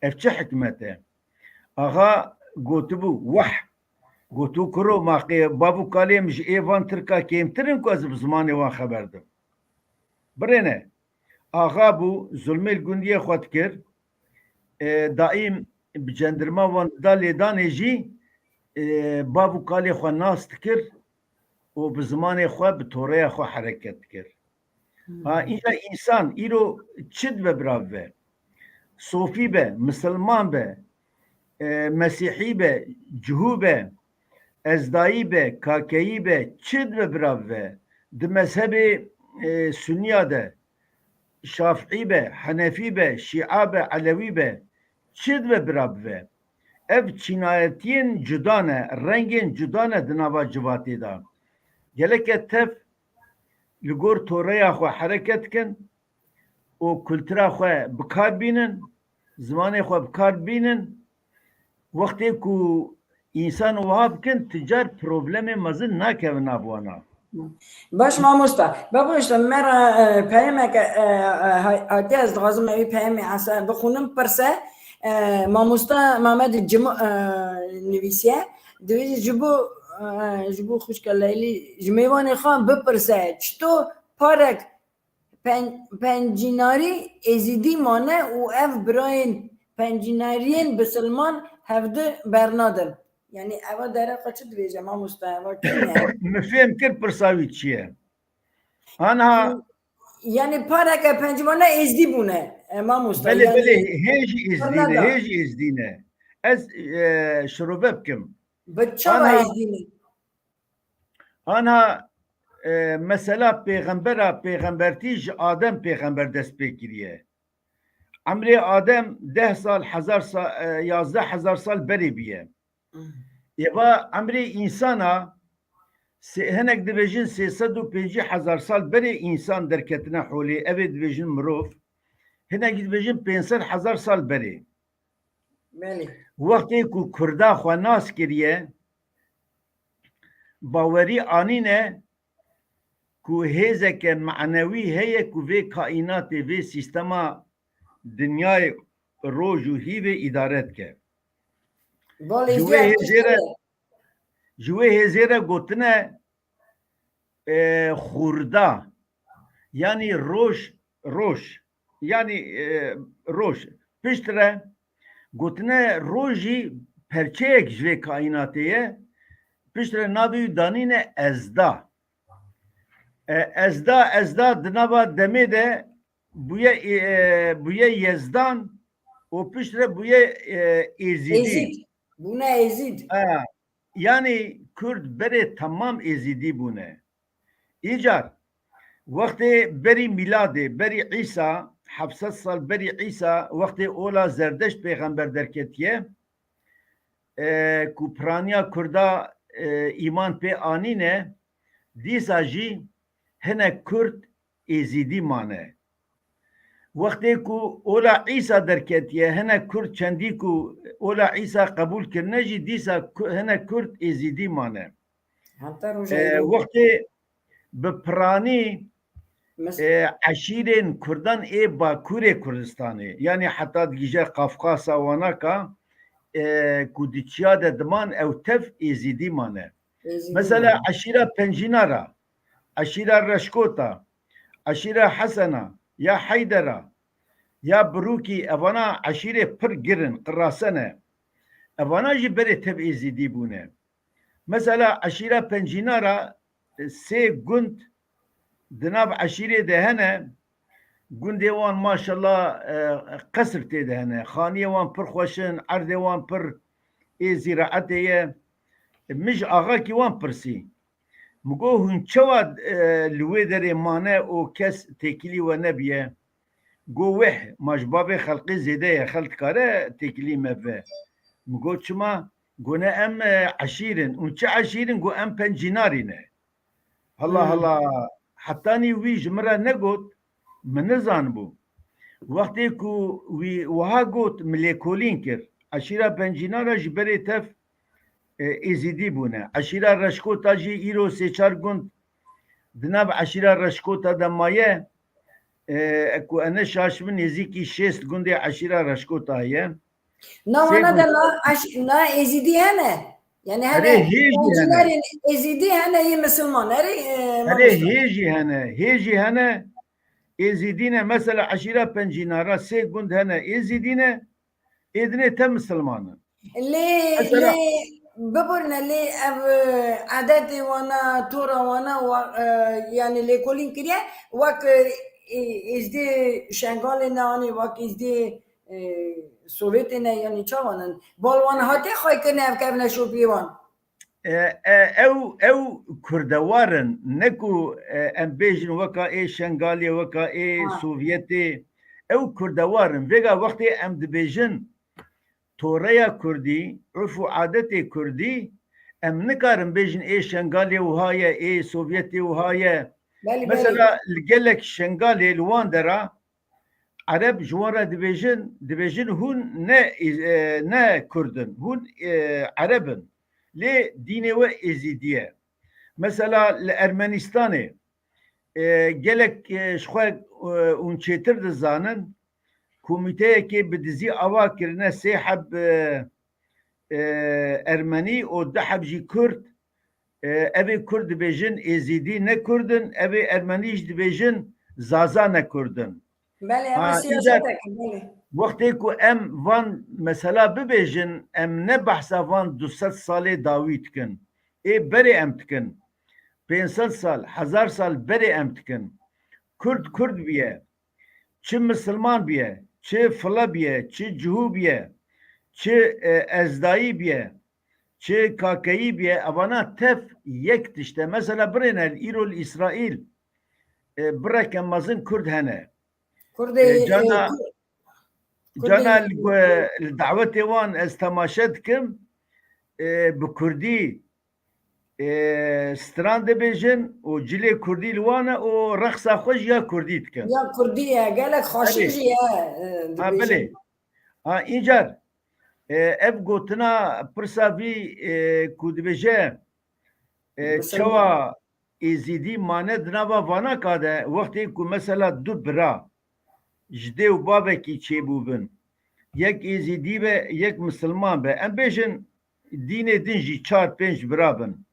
Ev çi hikmet e? Axa gotibû, weh! Gotû, kuro, ma qê bav û kalê min ji ê van tirka kêmtir in ku ez bi zimanê wan xeber dim? Birêne. Axa bû, zulmê li gundiyê xwe dikir. E, daîm bi cendirma wan dida lêdanê jî, e, bav û kalê xwe nas dikir û bi zimanê xwe, bi toreya xwe hereket dikir. Hmm. Ha, înca însan îro çi dibe birav ve? Sofî be, misilman be, e, mesîhî be, cihû be, ezdayî be, kakeyî be, çi dibe birav ve? Di mezhebê, e, sunniya de, şafî be, henefî be, şîa be, elewî be, çi dibe birav ve? Ev çînayetiyên cuda ne, rengên cuda ne di nava civatê de. Geleke tev li gor toreya xwe hereket dikin û kultura xwe bi kar bînin, zimanê xwe bi kar bînin. Wextê ku însan wiha bikin, ti car problemê mezin nakevin nav wana. Baş mamosta. Babo işte me re, e, peyameke, e, e, hay-, hatiye ez dixwazim ew peyamê Esa bixwînim, pirse, e, mamosta Mehmet Cimo, e, nivîsiye. Divê ji bo, e, ji bo xwişka Leylî, ji mêvanê xwe bipirse, çito parek pen-, pencînarî êzîdî mane û ev birayên pencînariyên bisilman hevdu bernadin. Yani eva dereqa çi dibêje mamosta, eva kî ne? Min fêm kir pirsa wî çi ye. Anha Yani pareke pencîmane êzdî bûne, e, mamosta. Belê, yani belê, hê jî êzdî ne, hê jî êzdî ne. Ez, e, şirove bikim. Bi çawa êzdî ne? Anha, e, mesela pêxembera, pêxembertî ji Adem pêxember dest pê kiriye. Emrê Adem deh sal, hezar sa-, e, yazdeh hezar sal berê bûye. Eva emrê însana sê-, hinek dibêjin sê sed û pêncî hezar sal berê însan derketine holê, ev ê dibêjin mirov. Hinek dibêjin pênc sed hezar sal berê. Belê. Wextê ku Kurda xwe nas kiriye, bawerî anîne ku hêzeke manewî heye ku vê kaînatê, vê sîstema dinyayê roj û hîvê îdare dike. Ji wê hêzê re, ji wê hêzê re gotine, e, xurda. Yanî roj, roj. Yanî, e, roj. Piştre gotine roj jî perçeyek ji vê kaînatê ye. Piştre navê wî danîne Ezda. E, Ezda, Ezda di nava demê de bûye, e, bûye Yezdan û piştre bûye, e, Êzidî. Êzîd. Bûne Êzîd. Ha, yanî Kurd berê temam Êzidî bûne. Îcar, wextê berî mîladê, berî Îsa, heft sed sal berî Îsa, wextê ola Zerdeşt pêxember derketiye, e, ku piraniya Kurda, e, îman pê anîne, dîsa jî hinek Kurd Êzîdî mane. Wextê ku ola Îsa derketiye, hinek Kurd çendî ku ola Îsa qebûl kirine jî dîsa ku-, hinek Kurd Êzîdî mane. Heta roja E, îro. Wextê bi piranî, Mes- e, eşîrên Kurdan ê Bakurê Kurdistanê, yanî heta digije Qafqasa Wanaka, e, ku di çiya de diman ew tev Êzîdî mane. Êzîdî Mesela mane. Eşîra Pencînara, eşîra Reşkota, eşîra Hesena, ya Heydera, ya Birûkî, evana eşîrê pir girin, qirasene. Evana jî berê tev Êzîdî bûne. Mesela eşîra Pencînara, e, sê gund di nav eşîrê de hene, gundê wan maşallah, e, qesr tê de hene. Xaniyê wan pir xweş in, erdê wan pir ê zîraetê ye. Min ji axakî wan pirsî. Min got, hûn çawa, e, li wê derê mane û kes têkilî we nebiye? Got, weh, ma ji bavê xelqê zêde ye, xelk dikare têkilî me bibe. Min got, çima? Got, ne, em, e, eşîr in. Hûn çi eşîr in? Got, em pencînarî ne. Hela, Hmm. hela, hetanî wî ji min re negot, min nizanibû. Wextê ku wî wiha got, min lêkolîn kir. Eşîra Pencînara ji berê tev, e, Êzîdî bûne. Eşîra Reşkota jî îro sê çar gund di nav eşîra Reşkota de maye, e, ku ene şaş bin nêzîkî şêst gundê eşîra Reşkota heye. Na Sê wana de gund- na eş-, na Êzîdî hene. Yani Erê, hene hê jî hene. Êzîdî hene yê misilman. Erê, e, Erê, mamosta. Hê jî hene. Hê jî hene. Êzîdî ne. Mesela eşîra Pencînara sê gund hene. Êzîdî ne. Ê dinê te misilman in. Lê, Mesela lê, biburne lê ev, e, edetê wana, tora wana, wa-, e, yani lêkolîn kiriye, wek, e, ê-, êzdê Şengalê ne, anî wek êzdê, e, Sovyetê ne, yani çawan in? Bal wan hate xwey kirine ev kevneşopiyê wan? E, e, ew, ew kurdewar in, ne ku, e, em bêjin weka ê Şengalê, weka ê Ha. Sovyetê, ew kurdewar in. Vêga wextê em dibêjin toreya kurdî, urf û adetê kurdî, em nikarin bêjin ê Şengalê wiha ye, ê Sovyetê wiha ye. Belê, belê. Mesela li gelek Şengalê li wan dera Ereb ji wan re dibêjin, dibêjin hûn ne, e, ne Kurd in, hûn, e, Ereb in. Lê dînê we Êzîdî ye. Mesela li Ermenistanê, e, gelek, e, ji xwe, e, hûn çêtir dizanin, komîteyekê bi dizî ava kirine sê heb, e, e, Ermenî û du heb jî Kurd. E, evê Kurd dibêjin Êzîdî ne Kurd in, evê Ermenî jî dibêjin Zaza ne Kurd in. Belê, ev Ha, îcar siyasetek e, belê. Wextê ku em van mesela bibêjin, em ne behsa van du sed salê dawî dikin. Ê berê em dikin. Pênc sed sal, hezar sal berê em dikin. Kurd Kurd biye. Çi misilman biye, çi file biye, çi cihû biye, çi, e, ezdayî biye, çi kakeyî biye, evana tev yek tişt e. Mesela birêne îro li Îsraîl, e, bireke mezin Kurd hene. Kurdê, E, cana, e, Kur-, Kurdê cana li, li dawetê wan ez temaşe dikim, e, bi Kurdî, e, stran dibêjin û cilê Kurdî li wan e û rexsa xwe jî ya Kurdî dikin. Ya Kurdî ye, gelek xweşik Belê. jî ye, e, Ha, dibêjin. belê. Ha, încar, e, ev gotina pirsa vî, e, ku dibêje, e, Misilman. çawa Êzîdî mane di nava vanaka de, wextê ku mesela du bira ji dê û bavekî çêbûbin, yek Êzîdî be, yek misilman be, em bêjin dînê din jî çar pênc bira bin.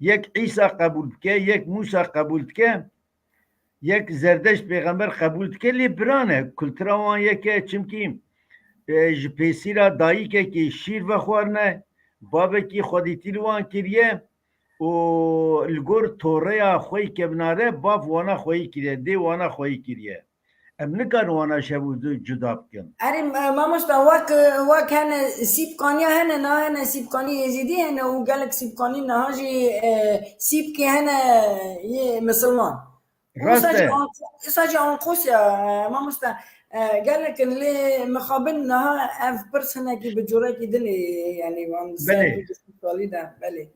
Yek Îsa qebûl dike, yek Mûsa qebûl dike, yek Zerdeşt pêxember qebûl dike, lê bira ne. Kultura wan yek e, çimkî, e, ji pêsîra dayikekî şîr vexwarine, bavekî xwedîtî li wan kiriye û li gor toreya xwe yî kevnare bav wana xweyî kiriye, dê wana xweyî kiriye. Em nikarin wana şev û du cuda bikin. Erê, e, mamosta, wek, wek hene sîpkaniya hene, niha hene sîpkanî êzîdî hene û gelek sîpkanî niha jî, e, sîpkê hene yê misilman. Û Rast wisa jî e. Anqo-, wisa jî Anqosya, e, mamosta, e, gelek in lê mixabin niha ev pirs hinekî bi corekî din ê, yanî wan Belê. Ser du salî de, belê.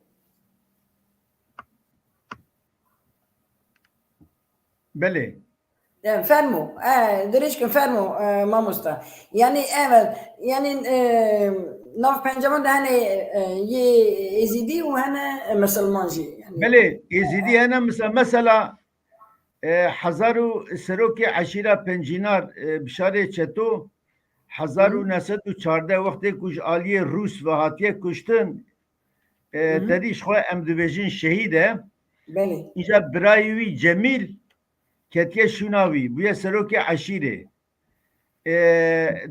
Belê. E, fermo. E, dirêj kin fermo, e, mamosta. Yanî, evet, yanî, e, nav pencevan de hene, e, yê êzîdî û hene, e, misilman jî. Yanî, Belê, êzîdî hene, mesela, mesela, e, hezar û serokê eşîra Pencînar, e, Bişarê Çeto, hezar û neh sed û çardeh wextê ku ji aliyê Rûs ve hatiye kuştin, e, Hı hı. Tedî ji xwe em dibêjin şehîd e. Belê. Îca birayê wî Cemîl ketiye şûna wî, bûye serokê eşîrê. E,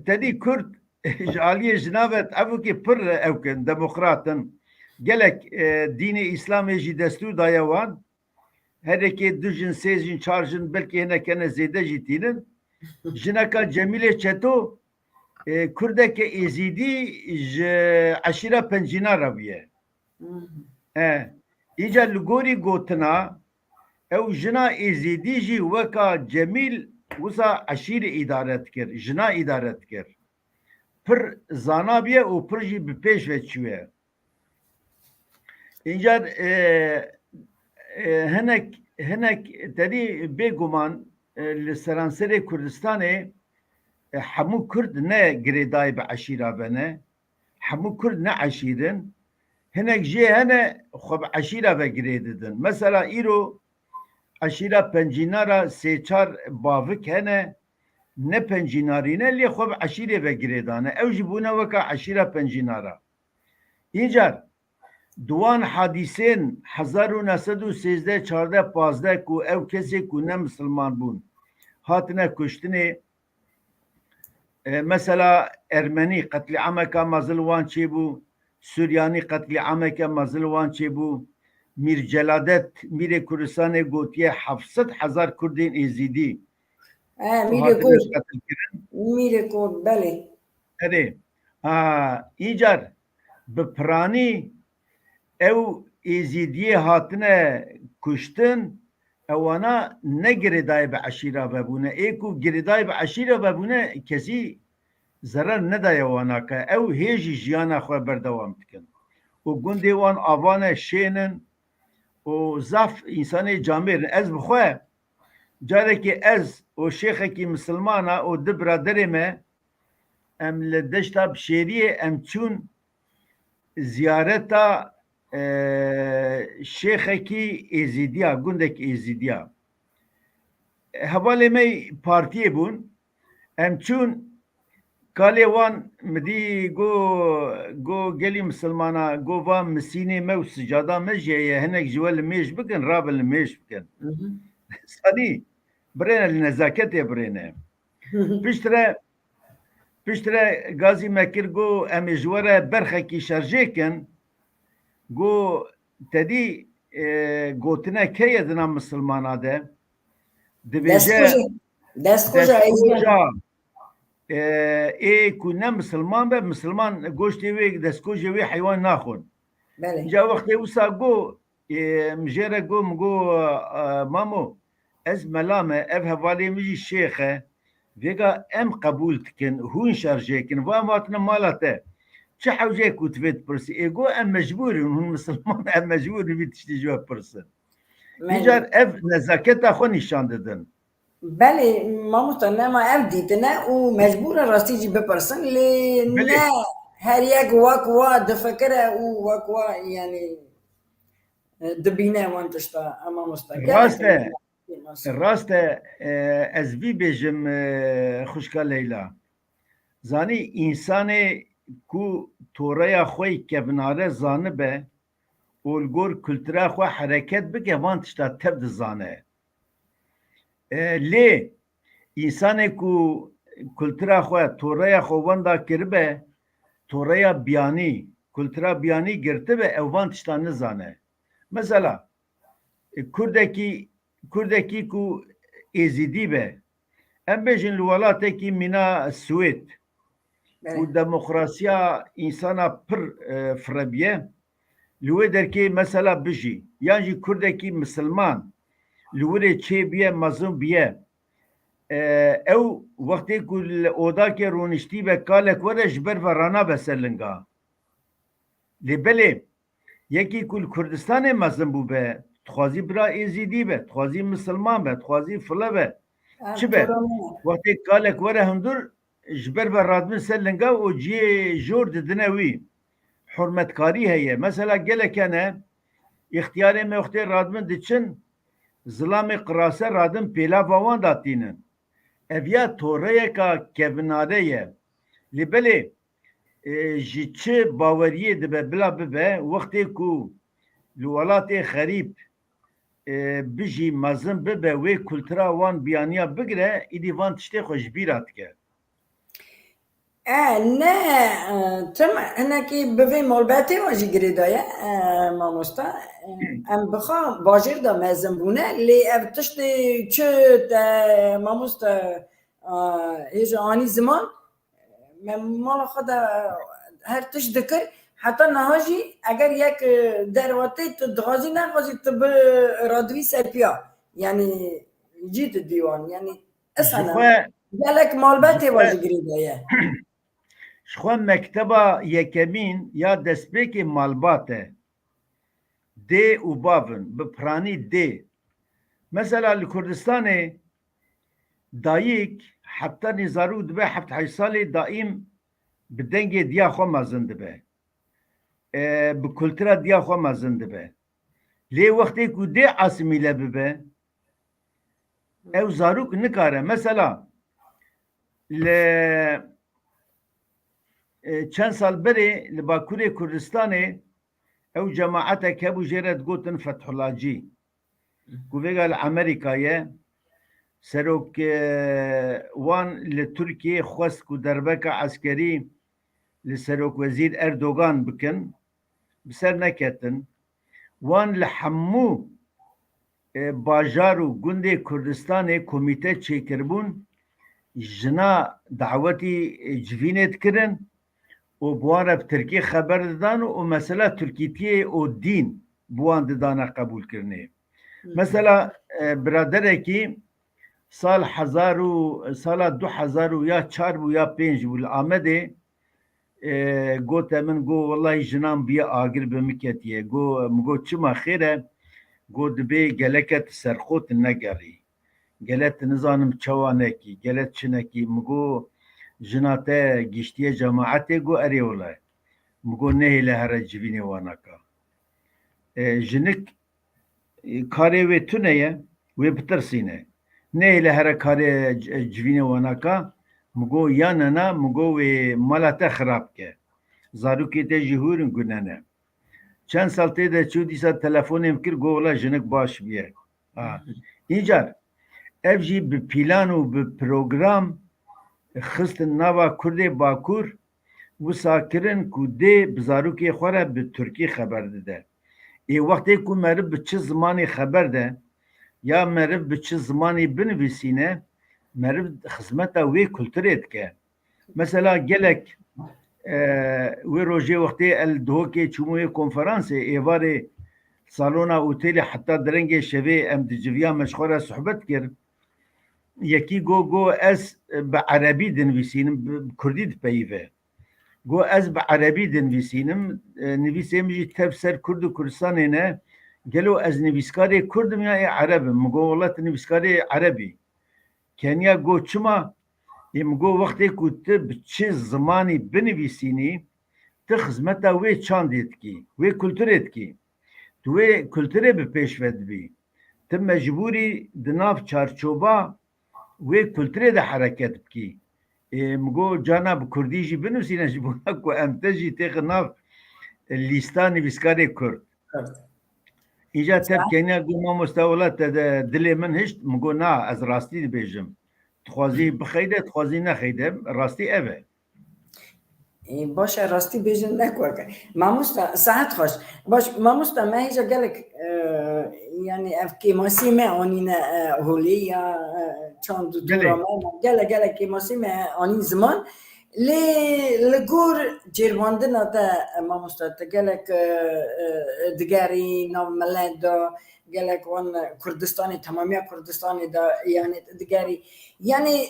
tedî Kurd ji aliyê jina ve evokê pir ewk in, demokrat in. Gelek, e, dînê Îslamê jî destûr daye wan. Her yekê du jin, sê jin, çar jin, belkî hinek hene zêde jî tînin. Jineka Cemîlê Çeto, e, Kurdeke Êzîdî ji eşîra Pencîna re bûye. Hmm. E, îca li gorî gotina, ew jina Êzîdî jî weka Cemîl wisa eşîrê îdare dikir, jina îdare dikir. Pir zana bûye û pir jî bi pêş ve çûye. Încar, e, e, hinek, hinek tedî bêguman, e, li seranserê Kurdistanê, e, hemû Kurd ne girêdayî bi eşîra ve ne. Hemû Kurd ne eşîr in. Hinek jê hene xwe bi eşîra ve girê didin. Mesela îro eşîra Pencînara sê çar bavik hene, ne Pencînarî ne, lê xwe bi eşîrê ve girê dane. Ew jî bûne weka eşîra Pencînara. Încar, di wan hadîsên hezar û neh sed û sêzdeh, çardeh, pazdeh ku ew kesê ku ne misilman bûn, hatine kuştinê, e, mesela Ermenî, qetlîameka mezin li wan çêbû, Suryanî, qetlîameke mezin li wan çêbû, Mîr Celadet, Mîrê Kurdistanê gotiye heft sed hezar Kurdên Êzîdî E, Mîrê hatine Kor. Qetil kirin. Mîrê Kor, belê. Erê. Ha, îcar bi piranî ew Êzîdiyê hatine kuştin, ewana ne girêdayî bi eşîra vebûne. Ê ku girêdayî bi eşîra vebûne, kesî zerar nedaye wana ke ew hê jî jiyana xwe berdewam dikin. Û gundê wan avane şênin û zaf însanê camêr in. Ez bi xwe carekê ez û şêxekî misilmana û du biraderê me, em li deşta Bişêriyê em çûn ziyareta, e, şêxekî Êzîdiya, gundek Êzîdiya. Hevalê me partiyê bûn. Em çûn, kalê wan mi dî, go, go, gelî misilmana, go, va misînê me û sicada me jî heye, hinek ji we limêj bikin, rabin limêj bikin. Hı hı. Sanî, birêne li nezaketê birêne. Piştre, piştre gazî me kir, go, em ê ji we re berxekî şerjê kin. Go, tedî, e, gotine ke ye di nav misilmana de? Dibêje, destxoja, destxoja, destxoja, e, ê ku ne misilman be, misilman goştê wê, destxojê wê heywan naxwin. Belê. Ca wextê wisa go, e, min jê re go, min go, e, mamo, ez mela me, ev hevalê min jî şêx e. Vêga em qebûl dikin, hûn şerjê kin. Va em hatine mala te. Çi hewceyek ku tu vê dipirsî? Ê go em mecbûr in, hûn misilman, em mecbûr in vî tiştî ji we bipirsin. Belê. Îcar ev nezaketa xwe nîşan didin. Belê, mamosta, nema ev dîtine û mecbûr in rastî jî bipirsin, lê Belê. Ne her yek wek wa difikire û wek wa, yanî, e, dibîne wan tişta, e, mamosta. Rast e. Gelek Rast e, e, ez vî bêjim, e, xwişka Leyla. Zanî, însanê ku toreya xwe yî kevnare zanibe û li gor kultura xwe hereket bike, van tişta tev dizane. E, lê însanê ku kultura xwe, toreya xwe wenda kiribe, toreya biyanî, kultura biyanî girtibe, ew van tişta nizane. Mesela, e, Kurdekî, Kurdekî ku Êzidî be, em bêjin li welatekî mîna Swêd, Belê. û demokrasiya însana pir, e, firebiye, li wê derkê mesela bijî, yan jî Kurdekî misilman li wirê çêbiye, mezin biye, e, ew wextê ku li odakê rûniştîbe, kalek were ji ber ve ranabe ser linga. Lê belê, yekî ku li Kurdistanê mezin bûbe, dixwazî bira Êzîdî be, dixwazî misilman be, dixwazî file be, Em çi be? Wextê kalek were hundir, ji ber ve radibin ser linga û cihê jor didine wî. Hurmetkarî heye. Mesela gelek hene, îxtiyarê me wextê radibin diçin, zilamê qirase radin pêlava wan datînin. Ev ya toreyeka kevnare ye. Lê belê, e, ji çi baweriyê dibe bila bibe, wextê ku li welatê xerîb, e, bijî mezin bibe, wê kultura wan biyaniya bigire, îdî van tiştê xwe ji bîra dike. E, ne, e, tim hinekî bi vê malbetê we jî girêdaye, e, mamosta. E, em bixa bajêr de mezin bûne, lê ev tiştê çi te, mamosta, e, hêja anî ziman, me mala xwe de her tişt dikir. Heta niha jî eger yek, e, derwatê tu dixwazî nexwazî tu bi radivî ser piya. Yanî cî tu dîwan. Yanî Ji Esena, xwe, gelek malbetê ji we xwe, ji girî de ye. Ji xwe mekteba yekemîn ya destpêkê malbat e. Dê û bav in, bi piranî dê. Mesela li Kurdistanê dayik heta nîzarû dibe heft heşt salê daîm bi dengê diya xwe mezin dibe. E, bi kultura diya xwe mezin dibe. Lê wextê ku dê asimîle bibe, ew zarok nikare. Mesela, li, e, çend sal berê li Bakurê Kurdistanê ew cemaetek hebû, jê re digotin Fethullahcî. Ku vêga li Amerîka ye, serok, e, wan li Tirkiyê xwest ku derbeka eskerî li serokwezîr Erdogan bikin, bi ser neketin. Wan li hemû, e, bajar û gundê Kurdistanê komîte çêkiribûn, jina dawetî, e, civînê dikirin û bi wan re bi tirkî xeber didan û mesela tirkîtiyê û dîn bi wan didane qebûlkirinê. Hı hı. Mesela, e, biraderekî sal hezar û, sala du hezar û ya çar bû ya pênc bû li Amedê, e, gote min, go, "Wellahî jinan bûye agir bi min ketiye." Go, min go, "Çima xêr e?" Go, "Dibê geleke tu serxot negerî. Gele tu nizanim çawa nekî, gele çi nekî." Min go, "Jina te giştiye cemaetê?" Go, "Erê wele." Min go, "Nehêle here civînê wanaka." E, jinik, e, karê wê tune ye, wê bitirsîne. Nehêle here karê c-, civînê wanaka, min go, "Ya nena," min go, "wê mala te xirab ke. Zarokê te jî hûr in, gunene." Çend sal tê de çû, dîsa telefonê min kir, go, "Wela jinik baş bûye." Ha. Încar, ev jî bi pîlan û bi program xistin nava Kurdê Bakur, wisa kirin ku dê bi zarokê xwe re bi tirkî xeber dide. Ê wextê ku meriv bi çi zimanî xeber de, ya meriv bi çi zimanî binivîsîne, meriv xizmeta wê kulturê dike. Mesela gelek, e, wê rojê wextê el Duhokê çûmûyê konferansê, êvarê salona otêlê heta derengê şevê em diciviya me ji xwe re sohbet kir. Yekî go, go, "Ez bi erebî dinivîsînim, bi, bi kurdî dipeyive." Go, "Ez bi erebî dinivîsînim, e, nivîsê min jî tev ser Kurd û Kurdistanê ne. Gelo ez nivîskarê Kurd im ya ê Ereb im?" Min go, "Wela tu nivîskarê Ereb î." Keniya go, "Çima?" Ê min go, "Wextê ku tu bi çi zimanî binivîsînî, tu xizmeta wê çandê dikî, wê kulturê dikî. Tu wê kulturê bi pêş ve dibî. Tu mecbûrî di nav çarçoba wê kulturê de hereket bikî." Ê, min go, "Cana bi kurdî jî binusîne, ji bona ku em te jî têxin nav lîsta nivîskarê kurd." Îca te keniya got, mamoste, wela te de dilê min hişt, min got, na, ez rastî dibêjim. Dixwazî bixeyde, dixwazî nexeyde, rastî ev e. Ê, baş e, rastî bêjin ne ku eke. Mamosta, saet xweş. Baş, mamosta, me hêja gelek, e, yani ev kêmasî me anîne, e, holê ya, e, çand û Gelek. tora me, gelek, gelek kêmasî me anîn ziman. Lê li gor cêrvandina te, e, mamosta, te gelek, e, e, digerî nav milet de, gelek wan Kurdistanê, temamiya Kurdistanê de, yani digerî. Yani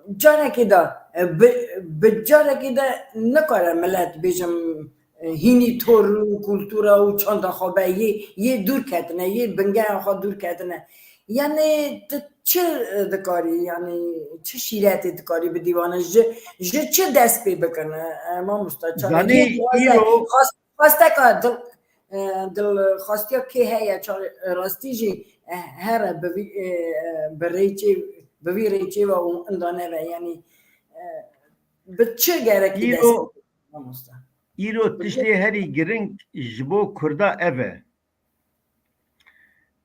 carekê de, e, bi, bi carekê de nikare milet bêjim, e, hînî tor û kultura û çanda xwe be, yê, yê dûr ketine, yê bingeha xwe dûr ketine. Yani tu çi, e, dikarî, yani çi şîretê dikarî bidî vana? Ji, ji çi dest pê bikin, e, e, mamosta? Çanda Zanî, yê dixwaze îro xwest-, xwesteka dil, e, dil xwestiya kê heye, ça-, rastî jî, e, here bi vî, e, bi rêçê, bi vî rêçê ve û inda neve, yani, e, bi çi gerekî Îro, dest pê, mamosta? Îro Bi çi? tiştê herî giring ji bo Kurda ev e.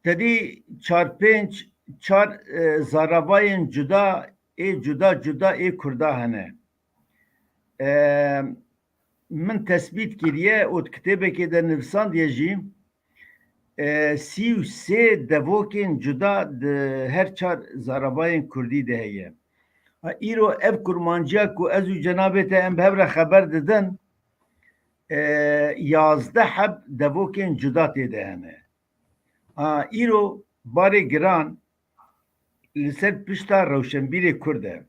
Te dî çar pênc, çar, e, zaravayên cuda, ê cuda cuda ê Kurda hene. E, min tesbît kiriye û di kitêbekê de nivisandiye jî, e, sî û sê devokên cuda di her çar zaravayên Kurdî de heye. Ha, îro ev kurmanciya ku ez û cenabê te em bi hev re xeber didin, e, yazdeh heb devokên cuda tê de hene. Ha, îro barê giran li ser pişta rewşenbîrê Kurd e.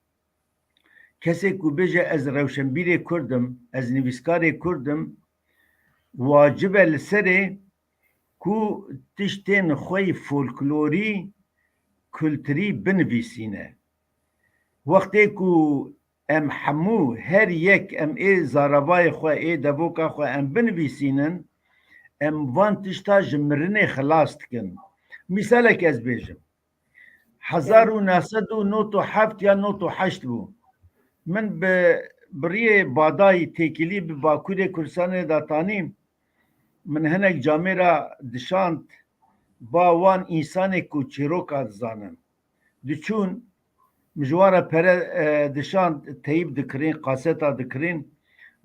Kesê ku bêje, ez rewşenbîrê Kurd im, ez nivîskarê Kurd im, wacib e li serê ku tiştên xwe yî folklorî, kulturî binivîsîne. Wextê ku em hemû, her yek, em ê zaravayê xwe, ê devoka xwe em binivîsînin, em van tişta ji mirinê xilas dikin. Mîsalek ez bêjim. Hezar û neh sed û nod û heft ya nod û heşt bû. Min bi, bi riyê Badayî têkilî bi Bakurê Kurdistanê de tanî, min hinek camêra dişand ba wan însanê ku çîroka dizanin. Diçûn, min ji wan re pere, e, dişand, teyîb dikirin, kaseta dikirin.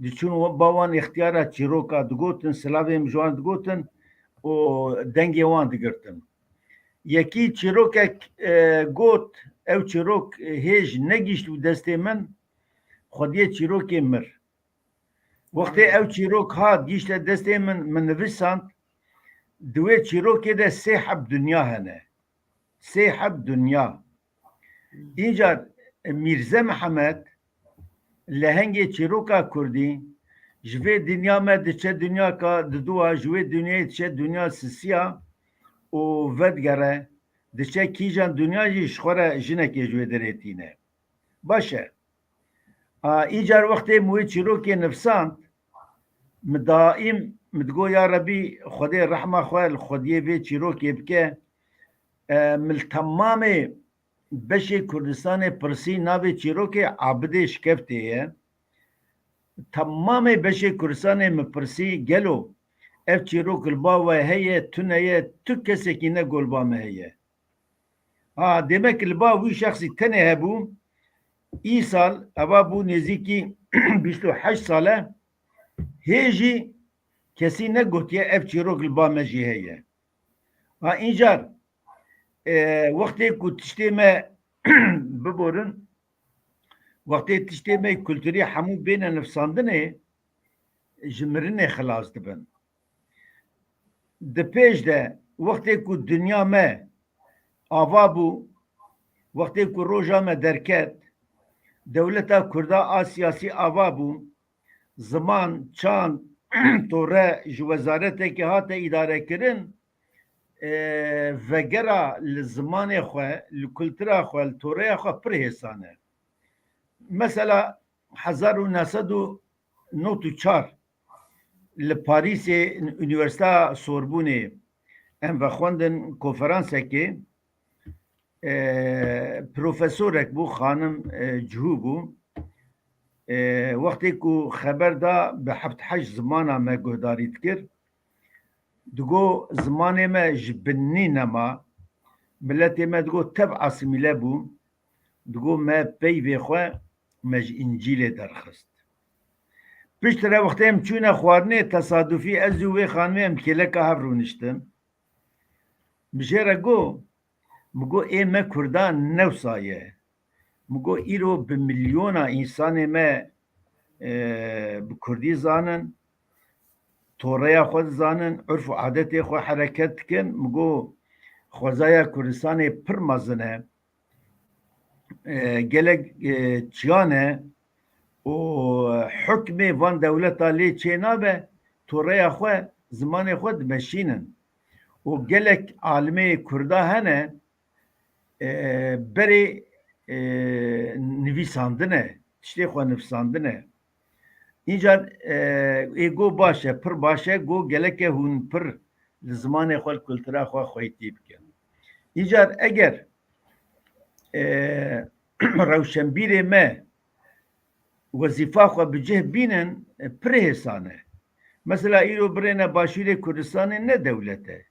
Diçûn wa-, ba wan îxtiyara çîroka digotin, silavê min ji wan digotin û dengê wan digirtin. Yekî çîrokek, e, got, ew çîrok, e, hêj negihîşt û destê min, xwediyê çîrokê mir. Wextê ew çîrok hat, gihîşte destê min, min nivîsand, di wê çîrokê de sê heb dinya hene. Sê heb dinya. Încar Mîrze Mihemed, lehengê çîroka Kurdî, ji vê dinya me diçe dinyaka diduwa, ji wê dinyayê diçe dinya sisiya û vedigere, diçe kîjan dinya jî ji xwe re jinekê ji wê derê tîne. Baş e. A, îcar wextê min wê çîrokê nivîsand, min daîm, min digot, ya Rebî, Xwedê rehma xwe li xwediyê vê çîrokê bike. E, min li temamê beşê Kurdistanê pirsî, navê çîrokê Abidê Şikeftê ye. Temamê beşê Kurdistanê min pirsî, gelo ev çîrok li ba we heye, tune ye, tu kesekî ne ku li ba me heye. Ha, demek li ba wî şexsî tenê hebû. Îsal, eva bû nêzîkî bîst û heşt sale, hê jî kesî negotiye ev çîrok li ba me jî heye. Ha, încar, e, wextê ku tiştê me biborin, wextê tiştê me kulturî hemû bêne nivsandinê, ji mirinê xilas dibin. Di pêş de, wextê ku dinya me ava bû, wextê ku roja me derket, dewleta Kurda a siyasî ava bû, ziman, çand, tore ji wezaretekê hate îdarekirin, e, vegera li zimanê xwe, li kultura xwe, li toreya xwe pir hêsan e. Mesela, hezar û neh sed û nod û çar li Parîsê, Unîversîteya Sorbûnê, em vexwendin konferansekê, e, profesorek bû, xanim, e, Cihû bû. E, wextê ku xeber da, bi heft heşt zimana me guhdarî dikir. Digo zimanê me ji binnî nema, miletê me digo tev asîmîle bû, digo me peyvê xwe me ji Încîlê derxist. Piştre wextê em çûne xwarinê, tesadufî ez û wê xanimê em kêleka hev rûniştin. Min jê re got, min got, ê me Kurdan ne wisa ye. Min got, îro bi milyona însanê me, e, bi Kurdî zanin, toreya xwe dizanin, urf û adetê xwe hereket dikin. Min got, xwezaya Kurdistanê pir mezin e, e, gelek, e, çiyan e û hukmê van dewleta lê çênabe, toreya xwe, zimanê xwe dimeşînin. Û gelek alimê Kurda hene, e, berê, e, nivîsandine, tiştê xwe nivîsandine. Încar, e, ê go baş e, pir baş e, go geleke hûn pir li zimanê xwe, li kultura xwe xweytî bikin. Încar eger, e, rewşenbîrê me wezîfa xwe bi cih bînin, e, pir hêsan e. Mesela îro birêne Başûrê Kurdistanê ne dewlet e.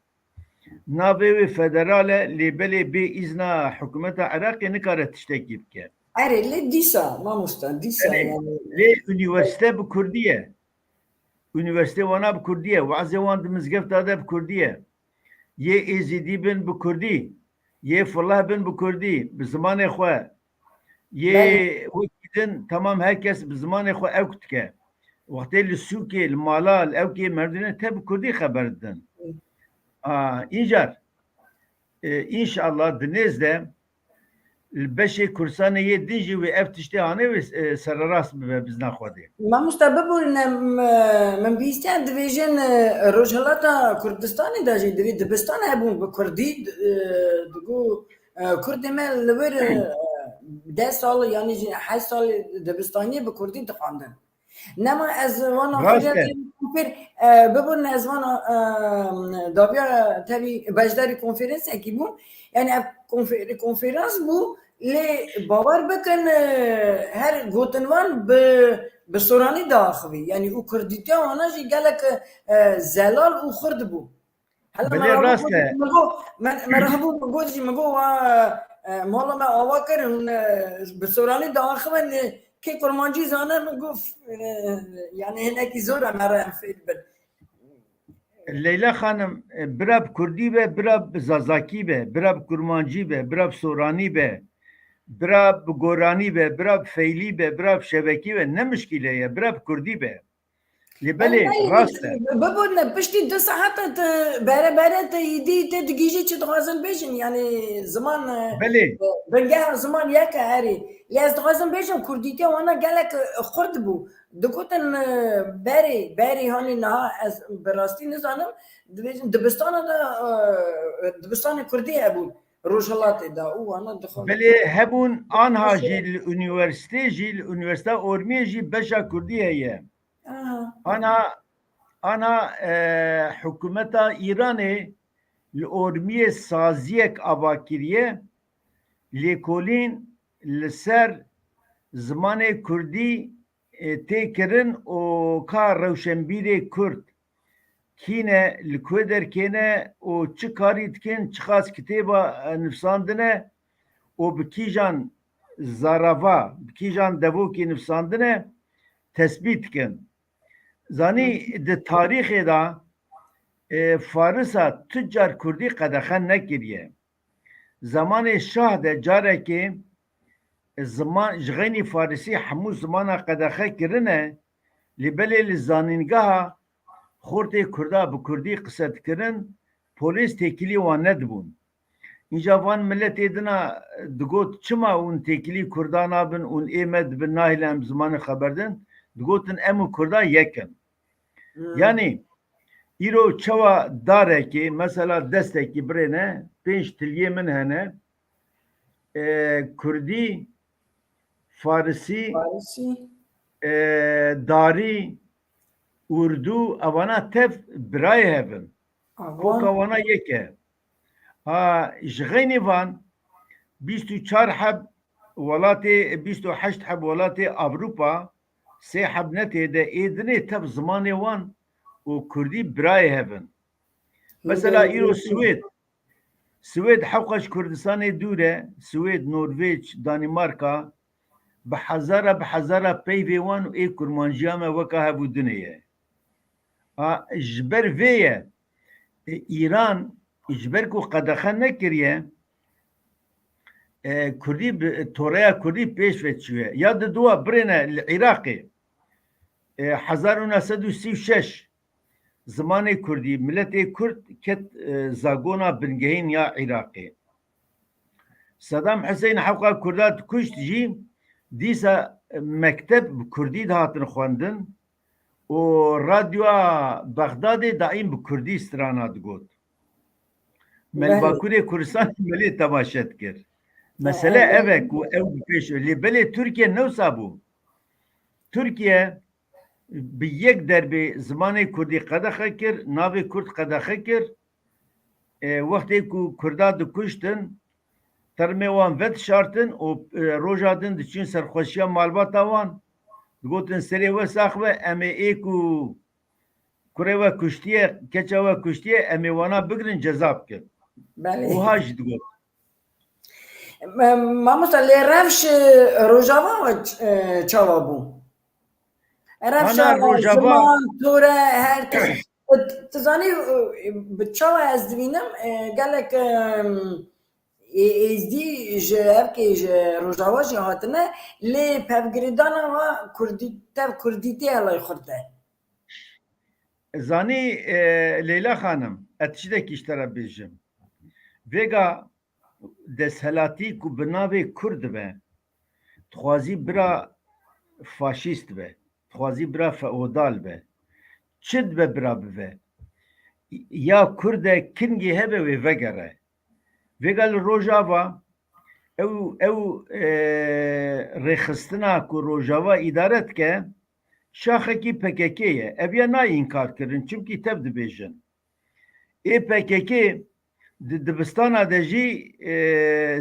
Navê wê federal e, lê belê bê îzna hikûmeta Iraqê nikare tiştekî bike. Erê, lê dîsa, mamosta, dîsa Erê, yani. Lê unîversîte bi kurdî ye. Unîversîtê wana bi kurdî ye. Wazê wan di mizgefta de bi kurdî ye. Yê êzîdî bin bi kurdî. Yê fileh bin bi kurdî. Bi zimanê xwe. Yê Belê. Wekî din, temam her kes bi zimanê xwe ewk dike. Wextê li sûkê, li mala, li ewkê merdûnê te bi kurdî xeber didin. Hı. A, încar, e, înşallah di nêz de li beşê Kurdistanê yê din jî wê ev tiştê hanê wê, e, sererast bibe bizna Xwedê. Mamosta, biborîne, m-, min bihîstiye dibêjin, e, Rojhilata Kurdistanê de jî divê dibistan hebûn bi kurdî, e, digo, e, kurdê me li wir, e, deh sal, yanî jî heşt sal dibistaniyê bi kurdî dixwandin. Nema ez vana Rast e. Konfer-, e, biborîne ez vana, e, dawiya tevî beşdarî konferansekî bûm. Yani ev konfer-, konferans bû, lê bawer bikin, e, her gotin wan bi, bi soranî diaxivî. Yani û kurdîtiya wana jî gelek, e, zelal û xurt bû. Hela Belê, me rast rabû e. Min got, me, me rabû min got jî, min got, wa, e, mala me ava kir, hûn, e, bi soranî diaxivin, e, kê kurmancî zane, min got, e, yani hinekî zor e me re em fêr bin. Leyla Xanim, e, bira bi kurdî be, bira bi zazakî be, bira bi kurmancî be, bira bi soranî be, bira bi goranî be, bira bi feylî be, bira bi şebekî be, ne mişkîle ye, bira bi kurdî be. Lê belê, rast e. Bibûne piştî du saete tu bere bere tu îdî te digihîjî çi dixwazin bêjin, yani ziman, e, Belê. E, bingeha ziman yek e herî. Lê ez dixwazim bêjim kurdîtiya wana gelek, e, xurt bû. Digotin, e, berê, berê hanî niha ez bi rastî nizanim, dibêjin dibistana de, e, dibistanê kurdî hebûn Rojhilatê de û wana dixwazin. Belê hebûn, anha jî li unîversîtê jî, li Unîversîteya Ormiyê jî beşa kurdî heye. Aha. Ana, ana, e, hikûmeta Îranê li Ormiyê saziyek ava kiriye, lêkolîn li ser zimanê kurdî, e, tê kirin û ka rewşenbîrê kurd kî ne, li ku derkê ne û çi karî dikin, çiqas kitêba, e, nivîsandine û bi kîjan zarava, bi kîjan devokî nivîsandine, tesbît dikin. Zanî, di tarîxê de, e, Farisa tu car kurdî qedexe nekiriye. Zemanê şah de carekê, e, ziman, ji xeynî farisî hemû zimana qedexe kirine, lê belê li zanîngeha xortê kurda bi kurdî qise dikirin, polês têkilî wan nedibûn. Înca van miletê dina digot, çima hûn têkilî kurda nabin, hûn ê me dibin, nahêlin em zimanê xeber din? Digotin, em û kurda yek in. Hmm. Yanî, îro çawa darekê, mesela destekî birêne, pênc tiliyê min hene, e, kurdî, farisî, Farisî. E, darî, urdû, evana tev birayê hev in. Aha. Koka wana yek e. Ha, ji xeynî van bîst û çar heb welatê, bîst û heşt heb welatê Ewropa, sê heb ne tê de ê dinê tev zimanê wan û kurdî birayê hev in. Mesela îro Swêd. Swêd hewqa ji Kurdistanê dûr e. Swêd, Norvêc, Danîmarka bi hezara, bi hezara peyvê wan û ê kurmanciya me weka hev û dinê ye. A, ji ber vê ye, e, Îran ji ber ku qedexe nekiriye, e, Kurdî bi, toreya Kurdî pêş ve çûye. Ya di dua birêne li Iraqê, e, hezar û neh sed û sî û şeş zimanê Kurdî, miletê Kurd ket, e, zagona bingehîn ya Iraqê. Sedam Huseyîn hewqa Kurda dikuşt jî dîsa mekteb bi Kurdî dihatin xwendin û radyoya Bexdadê daîm bi Kurdî strana digot. Me li Belê. Bakurê Kurdistanê me lê temaşe dikir. Mesele Evet. ev e ku ew bi pêş, lê belê Tirkiye newsa bû. Tirkiye bi yek derbê zimanê Kurdî qedexe kir, navê Kurd qedexe kir. E, wextê ku Kurda dikuştin, termê wan vedişartin û, e, roja din diçûn serxweşiya malbata wan. Digotin, serê we sax be, em ê ê ku kurê we kuştiye, keça we kuştiye, em ê wana bigirin, ceza bikin. Belê. Wiha jî digot. Me-, mamosta, lê rewş, e, Rojava we ç-, e, çawa bû? Rewşa Ana Rojava ziman, tore, her tişt. Tu zanî, e, bi çawa ez dibînim, e, gelek, e, ê-, êzdî ji evkê ji Rojava jî hatine, lê pevgirêdana wa Kurdî, tev Kurdîtê elay xurt e. Zanî, e, Leyla Xanim, ez tiştekî ji te re bêjim. Vêga desthilatî ku bi navê Kurd dibe, dixwazî bira faşîst be, dixwazî bira feodal be. Çi dibe bira bibe? Ya Kurd e, kingê hebe wê vegere. Vêga li Rojava ew, ew, e, rêxistina ku Rojava îdare dike, şaxekî P K K ye. Ev ya nayê înkar kirin, çimkî tev dibêjin. Ê P K K di dibistana de jî, e,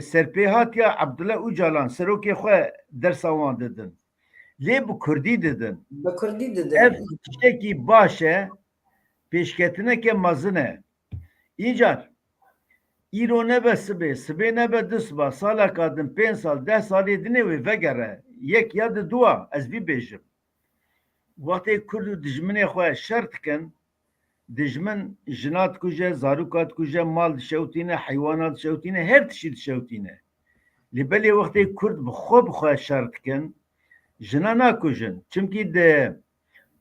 serpêhatiya Abdullah Ocalan, serokê xwe dersa wan didin. Lê bi Kurdî didin. Bi Kurdî didin. Ev tiştekî baş e, pêşketineke mezin e. Încar, îro nebe sibê, sibê nebe du siba, saleka din, pênc sal, deh salê dinê wê vegere, yek ya di dua, ez vî bêjim. Wextê Kurd û dijminê xwe şer dikin, dijmin jina dikuje, zaroka dikuje, mal dişewtîne, heywana dişewtîne, her tiştî dişewtîne. Lê belê wextê Kurd bi xwe bi xwe şer dikin, jina nakujin. Çimkî di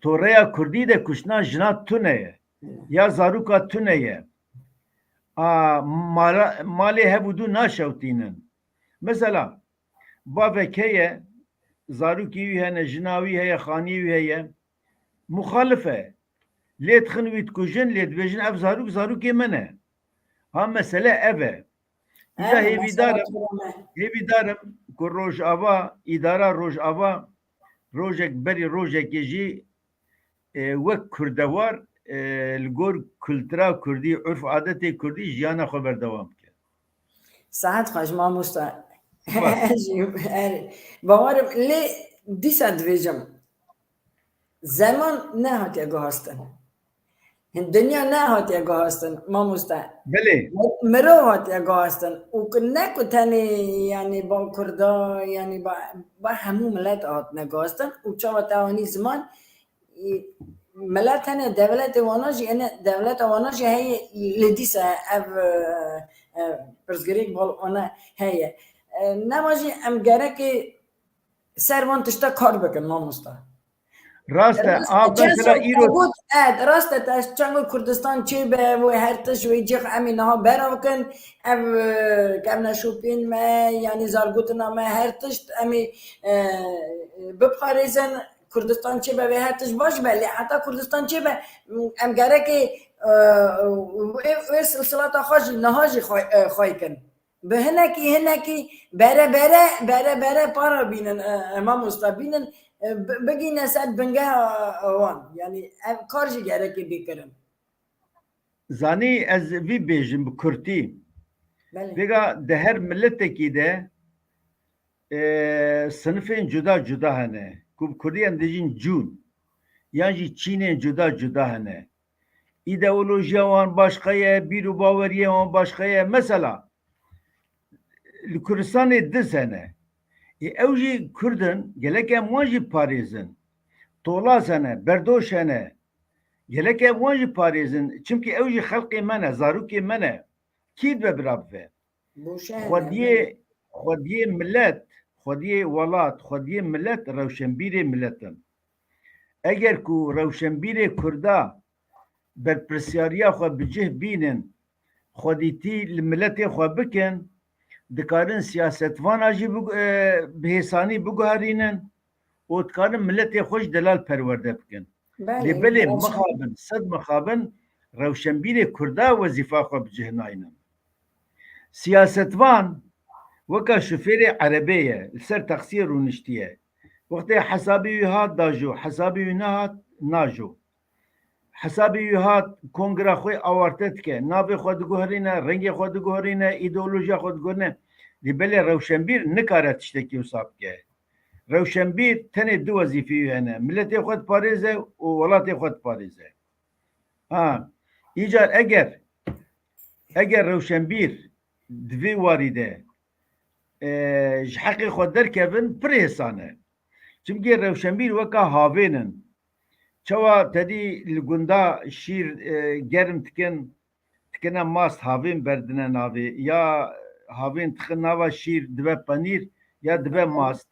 toreya Kurdî de kuştina jina tune ye. Ya zaroka tune ye. A, mala-, malê hev û du naşewtînin. Mesela, bavek heye, zarokê wî hene, jina wî heye, xaniyê wî heye, muxalif e. Lê dixin wî dikujin, lê dibêjin, ev zarok, zarokê min e. Ha, mesele ev e. Îja Ev hêvîdar im, mesela hêvîdar im ku Rojava, îdara Rojava rojek berî rojekê jî, e, wek kurdewar, e, li gor kultura kurdî, urf adetê kurdî jiyana xwe berdewam bike. Saet xweş mamosta. Spas. Jî, er, bawerim, lê dîsa dibêjim. Zeman nehatiye guhastin. Dinya nehatiye guhastin, mamoste. Belê. Mirov hatiye guhastin. Û ku ne ku tenê, yanî, ba Kurda, yanî, ba, ba hemû milet hatine guhastin. Û çawa te anî ziman, e, milet hene, dewletê wana jî hene, dewleta wana jî heye, li dîsa ev, e, e, pirsgirêk bal wana heye. E, nema jî em gerekê ser van tişta kar bikin, mamosta. Rast e, Rast e, a, mesela çend îro got, evet, rast e, te çend got Kurdistan çê be, wê her tişt wê cix em ê niha berav kin, ev, e, kevneşopên me, yanî zargotina me, her tişt em ê, e, biparêzin, Kurdistan çê be, wê her tişt baş be, lê heta Kurdistan çê be, em gerekê, e, wê, wê silsilata xwe jî niha jî xwe, e, xwey kin. Bi hinekî, hinekî bere bere, bere bere para bînin, e, e, mamosta bînin, e, bi-, bigîne ser bingeha, e, wan. Yanî ev kar jî gerekê bê kirin. Zanî ez vî bêjim bi kurtî. Belê. Vêga di her miletekî de, e, sinifên cuda cuda hene. Ku bi kurdî em dibêjin cûn. Yan jî çînên cuda cuda hene. Îdeolojiya wan başqa ye, bîr û baweriyê wan başqa ye. Mesela, li Kurdistanê diz hene. Ê, ew jî Kurd in, gelek em wan jî parêzin. Tolaz hene, berdoş hene. Gelek em wan jî parêzin. Çimkî ew jî xelkê me ne, zarokê me ne. Kî dibe bira bive? Xwediyê, xwediyê milet, xwediyê welat, xwediyê milet rewşenbîrê milet in. Eger ku rewşenbîrê Kurda berpirsiyariya xwe bi cih bînin, xwedîtî li miletê xwe bikin, dikarin siyasetvana jî bi, e, bi hêsanî biguherînin û dikarin miletê xwe ji delal perwerde bikin. Lê belê mixabin, sed mixabin rewşenbîrê Kurda wezîfa xwe bi cih naynin. Siyasetvan weka şofêrê erebê ye, li ser taksiyê rûniştiye. Wextê hesabê wî hat dajo, hesabê wî nehat najo. Hesabê wî hat kongra xwe awarte dike, navê xwe diguherîne, rengê xwe diguherîne, îdeolojiya xwe diguherîne. Lê belê rewşenbîr nikare tiştekî wisa bike. Rewşenbîr tenê du wezîfeyê wî hene. Miletê xwe diparêze û welatê xwe diparêze. Ha, îcar eger, eger rewşenbîr di vê warî de, e, ji heqê xwe derkevin, pir hêsan e. Çimkî rewşenbîr weka havên in. Çawa te dî li gunda şîr, e, germ dikin, dikine mast, havên berdine navê, ya havên dixin nava şîr, dibe penîr, ya dibe mast.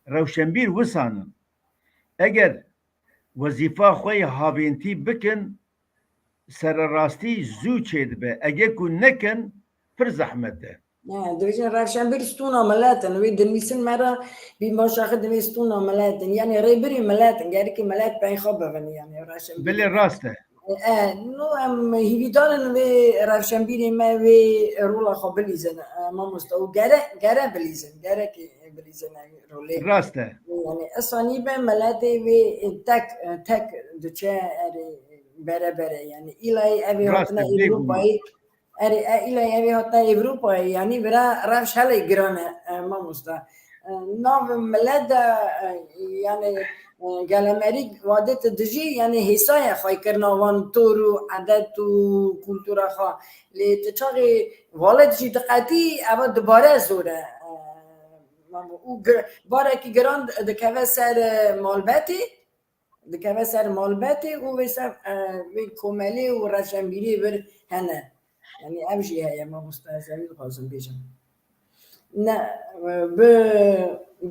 Rewşenbîr wisan in. Eger wezîfa xwe yê havêntî bikin, sererastî zû çêdibe. Ege ku nekin, pir zehmet e. Ne, dibêjin rewşenbîr stûna milet in. Wê dinivîsin me re bîn baş axir divê stûna milet in. Yanî rêbirî milet in. Gerekî milet pey xwe bivin, yanî rewşenbîr. Belê rast e. E, no em hîvîdar in vê rewşenbîrê me vê rola xwe bilîzin, e, mamoste. Û gere, gere bilîzin. Gerekî bilîzin ev rolê. Rast e. Yanî esanî be miletê wê tek, tek diçe erê bere bere. Yanî îlayê ev ê hatine Ewropayê. Erê, e, îlayê ev ê hatine Ewropayê, yanî vira rewş helê giran e, e, mamosta. E, nav milet de, e, yanî, e, gelemerî wadê tu dijî, yanî hêsa ye xweykirina wan tor û edet û kultura xwe. Lê tu çaxê welat jî diqetî, eva dubare zor e. E, mamo, û gi-, barekî giran dikeve ser, e, malbetê, dikeve ser malbetê û vê ser, e, vê komelê û rewşenbîriyê vir hene. Yanî ev jî heye, mamosta, ez evî dixwazim bêjim. Ne, e, bi,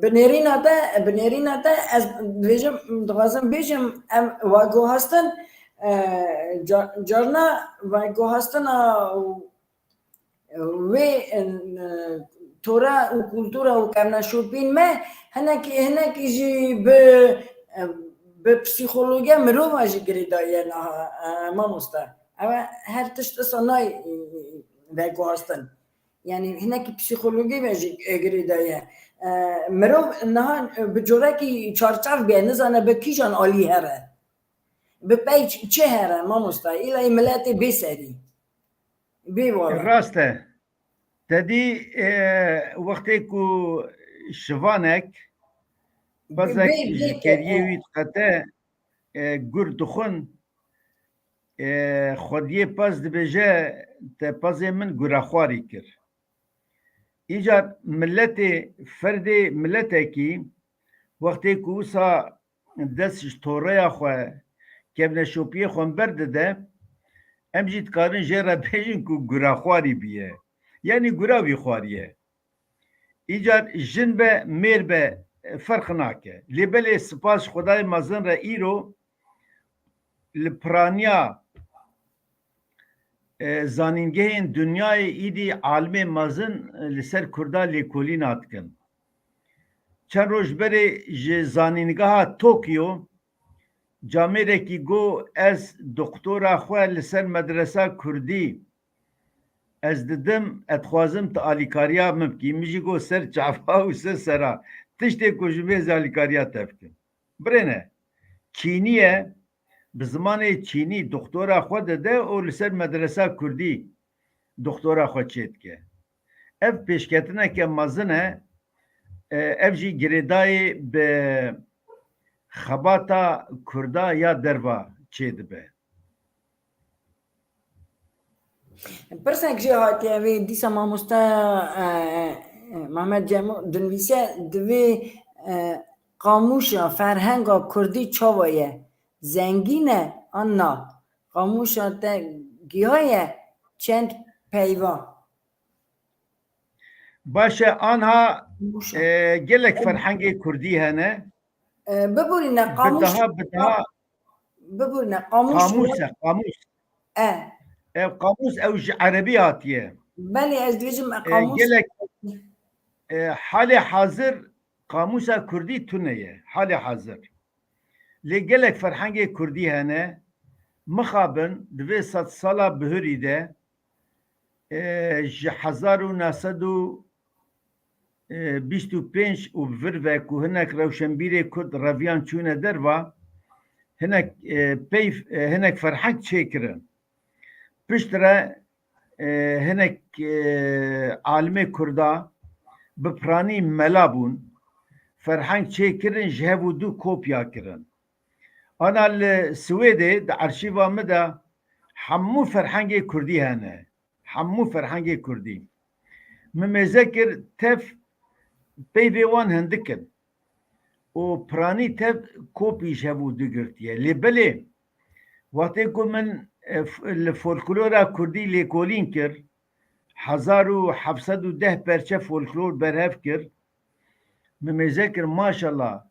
bi nêrîna te, bi nêrîna te ez dibêjim, dixwazim bêjim, em veguhastin, e, ca-, carna veguhastina wê, e, tora û kultura û kevneşopîn me hinekî, hinekî jî bi, e, bi psîxologiya mirova jî girêdayî ye niha, e, mamosta. Ew e her tişt disa nayê, e, veguhastin. Yanî hinekî psîxologî ve jî, e, girêdayî ye. E, mirov niha, e, bi corekî çarçev bê, nizane bi kîjan alî here. Bi pey çi, çi here mamosta? Îlayî miletê bê serî. Bê wala. Rast e. Te dî, e, wextê ku şivanek, pezek ji keriyê wî diqete, e, gur dixwin, e, xwediyê pez dibêje, te pezê min gurexwarî kir. Îcar miletê, ferdê miletekî wextê ku wisa dest ji toreya xwe, kevneşopiyê xwe berdide, em jî dikarin jê re bêjin ku gurexwarî bûye. Yanî gura wî xwariye. Îcar jin be, mêr be, ferq nake. Lê belê spas Xwedayê mezin re îro li piraniya, e, zanîngehên dinyayê îdî alimê mezin, e, li ser Kurda lêkolîna dikin. Çend roj berê ji zanîngeha Tokyo camêrekî got, ez doktora xwe li ser medresa Kurdî ez didim, ez dixwazim tu alîkariya min bikî. Min jî got, ser çava û ser sera. Tiştê ku ji mêz alîkariya te bikim. Birêne, Çînî ye, bi zimanê Çînî doktora xwe dide û li ser medresa Kurdî doktora xwe çêdike. Ev pêşketineke mezin e, e, ev jî girêdayî bi xebata Kurda ya derva çêdibe. Pirsek jê hatiye vê dîsa mamoste, e, e, Mehmet Cemo dinivîse, divê, e, qamûşa ferhenga kurdî çawa ye? Zengîn e an na? Qamûşa te gihaye çend peyva? Baş e, anha, e, gelek ferhengê kurdî hene. E, biborîne, qamûş. Bi daha, bi daha Biborîne, qamûş. Qamûs e, qamûs. E. Ev qamûs ew ji erebî hatiye. Belê, ez dibêjim, e, E, qamûs. Gelek, e, halê hazir qamûsa kurdî tune ye. Halê hazir. Lê gelek ferhengê kurdî hene. Mixabin, di vê sedsala bihurî de, e, ji hezar û neh sed û bîst û pênc û vir ve ku hinek rewşenbîrê kurd reviyan çûne derva, hinek, e, peyv, e, hinek ferheng çêkirin. Piştre, e, hinek, e, alimê kurda bi piranî mela bûn, ferheng çêkirin, ji hev û du kopya kirin. Ana li Swêdê di arşîva min de hemû ferhengê kurdî hene. Hemû ferhengê kurdî. Min mêze kir tev peyvê wan hindik in. Û piranî tev kopî ji hev û du girtiye. Lê belê, wextê ku min, e, f-, li folklora kurdî lêkolîn kir, hezar û heft sed û deh perçe folklor berhev kir, min mêze kir, maşallah,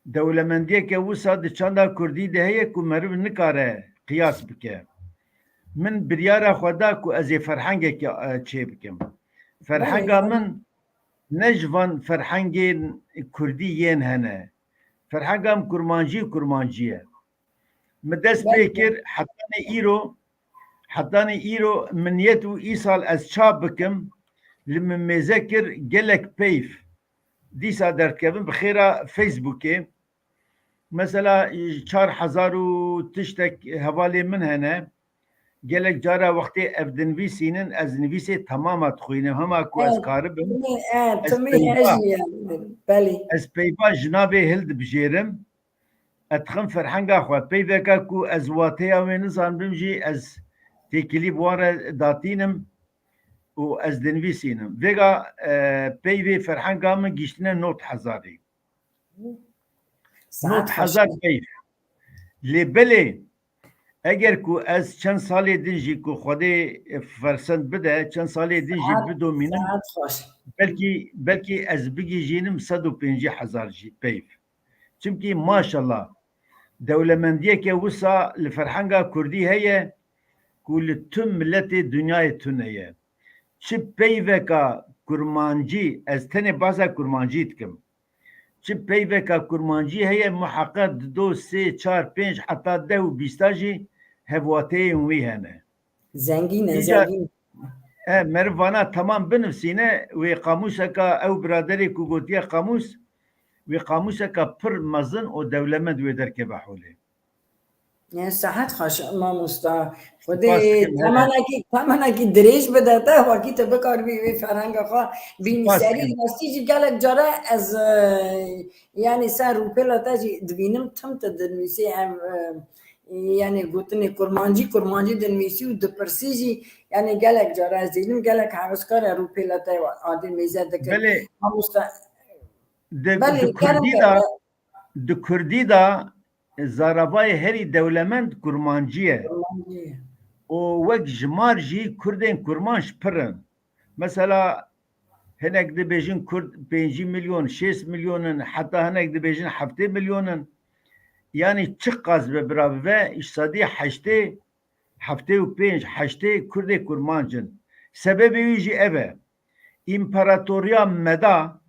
dewlemendiyeke wisa di çanda kurdî de heye ku meriv nikare qiyas bike. Min biryara xwe da ku ez ê ferhengekê, e, çê bikim. Ferhenga min ne ji van ferhengên kurdî yên hene. Ferhenga min kurmancî û kurmancî ye. Min dest pê kir, hetanî îro, hetanî îro min niyet û îsal ez çap bikim, li min mêze kir gelek peyv. Dîsa derdikevin bi xêra Facebookê. Mesela, çar hezar û tiştek hevalê min hene. Gelek cara wextê ev dinivîsînin, ez nivîsê temama dixwînim. Hema ku ez karibim, ez peyva, ez peyva ji navê hildibijêrim. Ez dixim ferhenga xwe. Peyveka ku ez wateya wê nizanibim jî, ez têkilî bi wan re datînim û ez dinivîsînim. Vêga, e, peyvê ferhenga min gihîştine nod hezarî. Nod hezar peyv. Lê belê, eger ku ez çend salê din jî ku Xwedê, e, fersend bide, çend salê din jî bidomînim, belkî, belkî ez bigihîjînim sed û pêncî hezar jî peyv. Çimkî maşallah, dewlemendiyeke wisa li ferhenga kurdî heye ku li tim miletê dinyayê tune ye. Çi peyveka kurmancî, ez tenê behsa kurmancî dikim. Çi peyveka kurmancî heye, muheqeq dido, sê, çar, pênc, heta deh û bîsta jî hevwateyên wî hene. Zengîn e, zengîn. E, meriv vana temam binivsîne, wê qamûseka ew biraderê ku gotiye qamûs, wê qamûseka pir mezin û dewlemend wê derkeve holê. Sehet xweş, mamosta. Xwedê temenekî, temenekî dirêj bide te, wekî tu bikaribî wê ferhenga xwe bînî serî. Rastî jî gelek cara ez, e, yanî ser rûpêla te jî dibînim, tim tu dinivîsî, em, e, yanî gotinê kurmancî, kurmancî dinivîsî û dipirsî jî, yanî gelek cara ez dînim, gelek heweskar e rûpêla te adê mêze dikin. Belê. Mamosta, di, belê, di kurdî de, di kurdî de zaravayê herî dewlemend kurmancî ye. Û wek jimar jî kurdên kurmanc pir in. Mesela hinek dibêjin kurd pêncî milyon, şêst milyon in, heta hinek dibêjin heftê milyon in. Yanî çiqas be bira bibe, ji sedî heştê, heftê û pênc, heştê kurdê kurmanc in. Sebebê wî jî ev e. Împaratoriya Meda,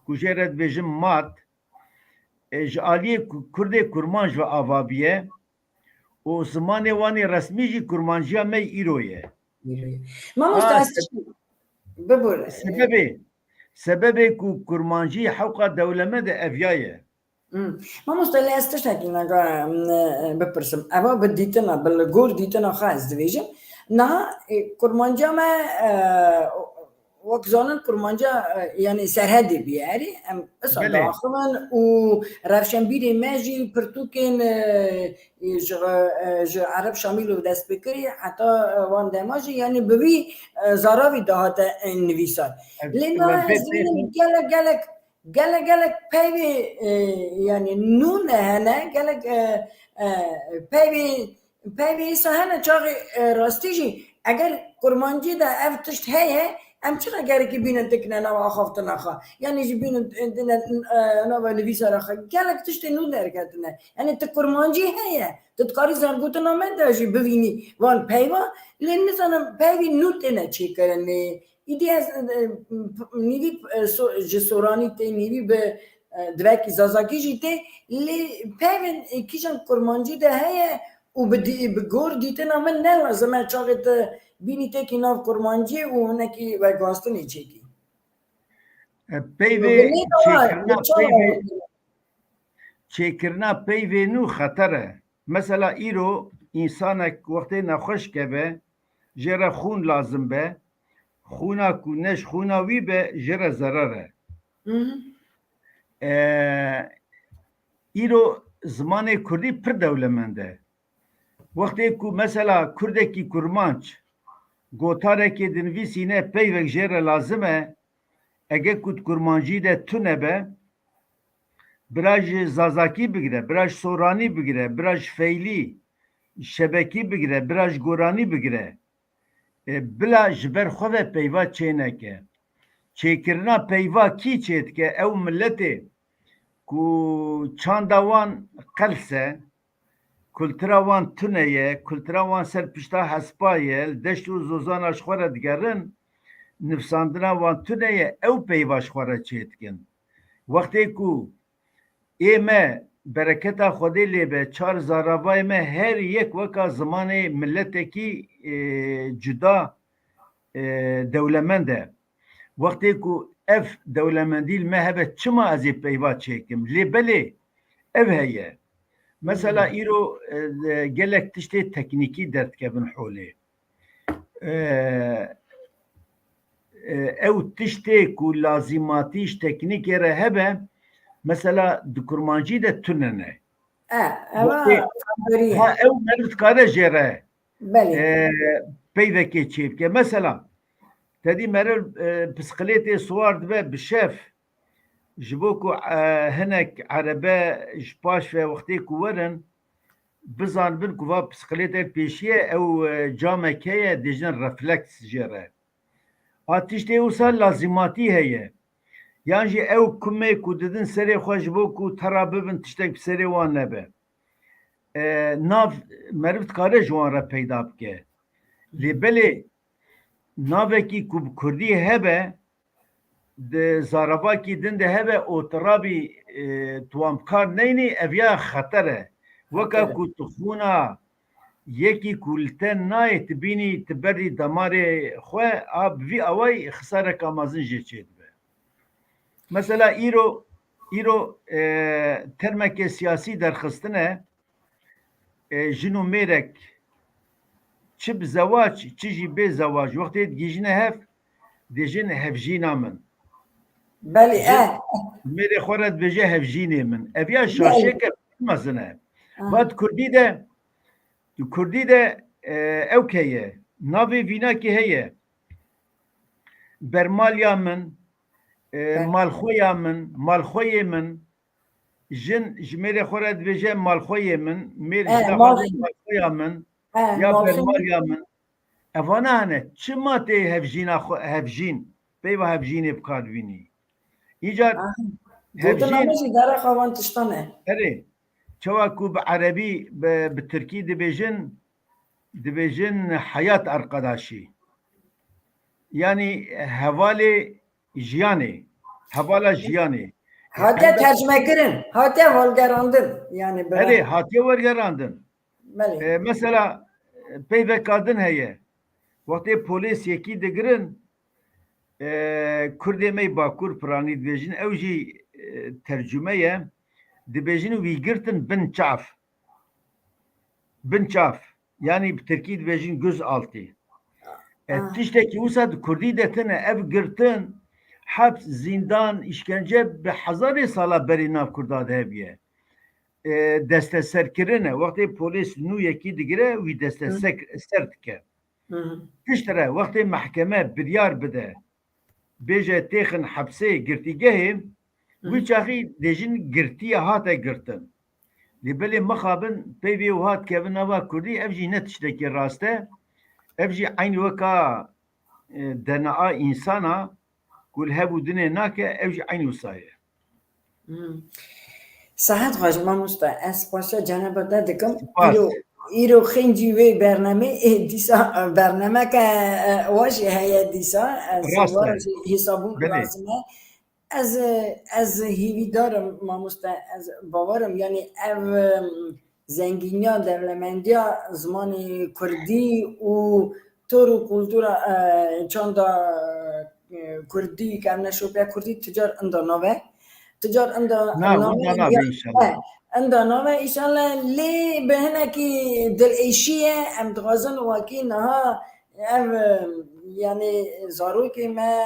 ku jê re dibêjin Mad, e, ji aliyê ku-, kurdê kurmanc ve ava biye û zimanê wan ê resmî jî kurmanciya me îro ye. Îro ye. Mamosta, ez tişt-, bibûre. Sebebê, sebebê ku kurmancî hewqa dewlemend e ev ya ye. Hmm. Mamosta, lê ez tiştekî nega, mm, bipirsim. Eva bi dîtina, bi li gor dîtina xwe ez dibêjim. Niha, e, kurmanciya me, e, Wek zanin kurmanciya, e, yanî serhedê bûye, erê, em îsal Belê. diaxivin û rewşenbîrê me jî pirtûkên, e, ji, e, ji Ereb Şamîlov dest pê kirî heta, e, wan dema jî, yanî bi vî, e, zaravî dihate, e, nivîsar. Lê niha ez dibînim gelek, gelek, gelek, gelek peyvê, e, yanî nû ne hene, gelek, e, e, peyvê Peyvê îsa hene çaxê, e, rastî jî eger kurmancî de ev tişt heye, em çira gerekî bînin tikine nava axaftina xwe? Yanî jî bînin, e, dine, e, nava nivîsara xwe. Gelek tiştê nû derketine. Yanî tu kurmancî heye. Tu dikarî zergotina me de jî bivînî van peyva. Lê nizanim peyvî nû têne çêkirinê. Îdî ez, e, nîvî, e, so-, ji soranî tê, nîvî bi, e, divekî zazakî jî tê. Lê peyvên, e, kîjan kurmancî de heye û bi dî-, bi gor dîtina min ne lazim e çaxê tu bînî têkî nav kurmanciyê û hinekî veguhastinê çêkî. E, peyvê Bi nê de var, çêkirina bi çawa peyvê, çêkirina peyvê nû xeter e. Mesela îro însanek wextê nexweş keve, jê re xûn lazim be. Xûna ku ne ji xûna wî be, jê re zerar e. Hı hı. E, îro zimanê kurdî pir dewlemend e. Wextê ku mesela kurdekî kurmanc gotarekê dinivîsîne peyvek jê re lazim e, ege ku di kurmancî de tune be, bira ji zazakî bigire, bira ji soranî bigire, bira ji feylî, şebekî bigire, bira ji goranî bigire. E, bila ji ber xwe ve peyva çêneke. Çêkirina peyva kî çêdike? Ew miletê ku çanda wan qels e, kultura wan tune ye, kultura wan ser pişta hespa ye, li deşt û zozana ji xwe re digerin, nivsandina wan tune ye, ew peyva ji xwe re çêdikin. Wextê ku ê me, bereketa Xwedê lê be, çar zaravayê me her yek weka zimanê miletekî, e, cuda, e, dewlemend e. Wextê ku ev dewlemendî li me hebe, çima ez ê peyva çêkim? Lê belê ev heye. Mesela Hmm. îro, e, e, gelek tiştê teknîkî derdikevin holê. E, e, ew tiştê ku lazîmatî ji teknîkê re hebe, mesela di kurmancî de tune ne. E, ewa Wextê, ha, ew meriv dikare jê re, Belê. e, peyvekê çêbike. Mesela, te dî meriv, e, pisqilêtê siwar dibe bi şev, ji bo ku, e, hinek erebe ji paş ve wextê ku werin, bizanibin ku va pisqilêtek pêşiye, ew, e, camek heye, dêjin refleks jê re. A tiştê wisa lazîmatî heye. Yan jî ew kumê ku didin serê xwe ji bo ku tera bibin, tiştek bi serê wan nebe. E, nav meriv dikare ji wan re peyda bike. Lê belê navekî ku bi kurdî hebe, di zaravakî din de hebe û tu rabî, e, tu wan bi kar neynî, ev ya xeter e. Weke Xeter e. ku tu xûna yekî ku li te nayê, tu bînî, tu berî damarê xwe, a bi vî awayî xisareka mezin jê çêdibe. Mesela îro, îro, e, termeke siyasî derxistine, e, jin û mêrek çi bi zewac, çi jî bê zewac, wextê digihîjine hev, dêjin hevjîna min. Belê, Jin eh. mêrê xwe re dibêje hevjînê min. Ev ya Belê. şaşiyeke pir mezin e. Aha. Va di kurdî de, di kurdî de, e, ewk heye. Navê vînakê heye. Bermaliya min, e, Ber- malxweya min, malxweyê min, Jin ji mêrê xwe re dibêje malxweyê min, mêr Eh, jina xwe re malxwe- malxweya min, Eh, ya malxwe- bermaliya min. Evana hene, çima tê hevjîna xwe, hevjîn, peyva hevjînê bi kar bînî? Îcar Ah, hevjîn gotina min jî derexa van tiştan e. Erê, çawa ku bi erebî, bi, bi tirkî dibêjin, dibêjin hayat arkadaşî. Yanî hevalê jiyanê, hevala jiyanê. Hatiye Elbet- tercüme kirin, hatiye wergerandin. Yani bira. Erê, hatiye wergerandin. Belê. E, mesela, e, peyveka din heye. Wextê polês yekî digirin, e, Kurdê me yê Bakur Piranî dibêjin, ew jî, e, tercüme ye. Dibêjin wî girtin bin çav. Bin çav. Yanî bi tirkî dibêjin gözaltı. E, tiştekî wisa di Kurdî de tine, ev girtin, heps, zîndan, îşkence bi hezarê sala berî nav Kurda de hebiye. E, desteserkirin e. Wextê polîs nû yekî digire, wî desteser dike. Piştre wextê mehkeme biryar bide, bêje têxin hepsê girtîgehê, wî çaxî dê jin girtiye hate girtin. Lê belê mixabin peyvê wiha dikevin nava Kurdî, ev jî ne tiştekî rast e. Ev jî eynî weka, e, D N A însana ku li hev û dinê nake, ev jî eynî wisa ye. Hmm. Saet xweş mamoste, ez xweşe ceneba te dikim. Îro, îro xêncî wê bernamê, ê, dîsa, e, bernameke, e, weş heye dîsa. Ez wara jî hesabûn lazim e. Ez, e, ez hêvîdar im mamoste, ez bawer im, yanî ev, e, zengîniya, dewlemendiya zimanê kurdî û tor û kultura, e, çanda, e, kurdî, kevneşopiya kurdî, tu car inda nave. Tu car inda nave, inda nave, inşallah. Inda nave, inşallah, lê bi hinekî dilêşiyê em dixwazin wekî niha ev, e, yanî zarokê me,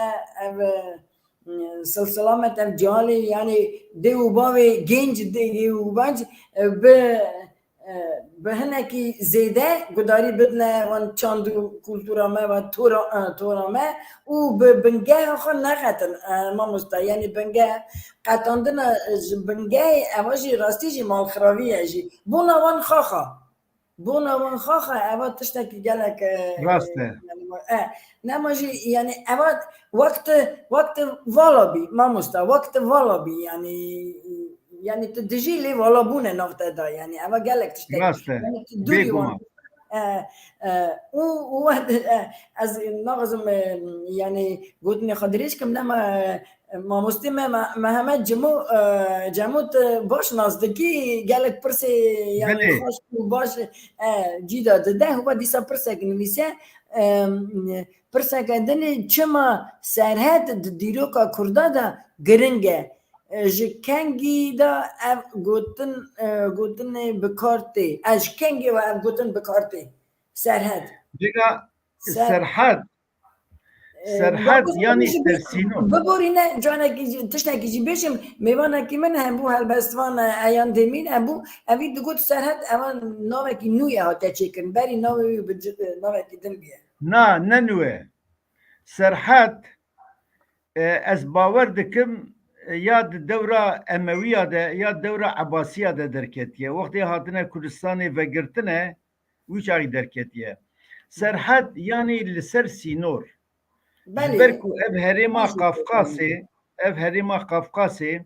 ev, e, silsila me tev cihalê, yanî dê û bavê gênc, dê û bac, e, bi, e, bi hinekî zêde gudarî bidine wan çand û kultura me ve tora, e, tora me û bi bingeha xwe nexetin, e, mamosta. Yanî bingeh qetandina, e, ji bingehê ewa jî rastî jî malxiravî ye jî. Bona wan xaxa. Bona wan xaxa, eva tiştekî gelek, e, rast e. Yanî, e, nema jî, yanî, eva wek tu, wek tu vala bî, mamosta, wek tu vala bî, yanî, yanî tu dijî lê valabûne nav te da, yanî, eva gelek tiştek. Rast e. Yanî tu dûrî wan. E, e, û, û, e, ez naxwazim, e, yanî, gotinê xwe dirêj kim, nema, e, Mamostê me, me, Mehemed Cemo, e, Cemo, tu baş nas dikî, gelek pirsê, yanî, xweş û baş, e, cî de dide. Hûba dîsa pirsek nivîse, e, pirseke din e, çima Serhed di dîroka Kurda de giring e? E, ji kengî de ev gotin, e, gotinê bi kar tê? E, ji kengê ve ev gotin bi kar tê? Serhed. Vêga Serhed. Serhed, yanî sersînor. Biborîne, canekî jî, tiştekî jî bêjim, mêvanekî min hebû, helbestvan, e, Eyan Demîr hebû, evî digot Serhed, ewa navekî nû ye hate çêkirin, berî navê wî bi ci-, navekî din bûye. Na, ne nû ye. Serhed, e, ez bawer dikim, e, ya di dewra Emewiya de, ya dewra Ebasiya de derketiye. Wextê hatine Kurdistanê vegirtine, wî çaxî derketiye. Serhed, yanî li ser sînor. Belê. Ji ber ku ev herêma Qafqasê, ev herêma Qafqasê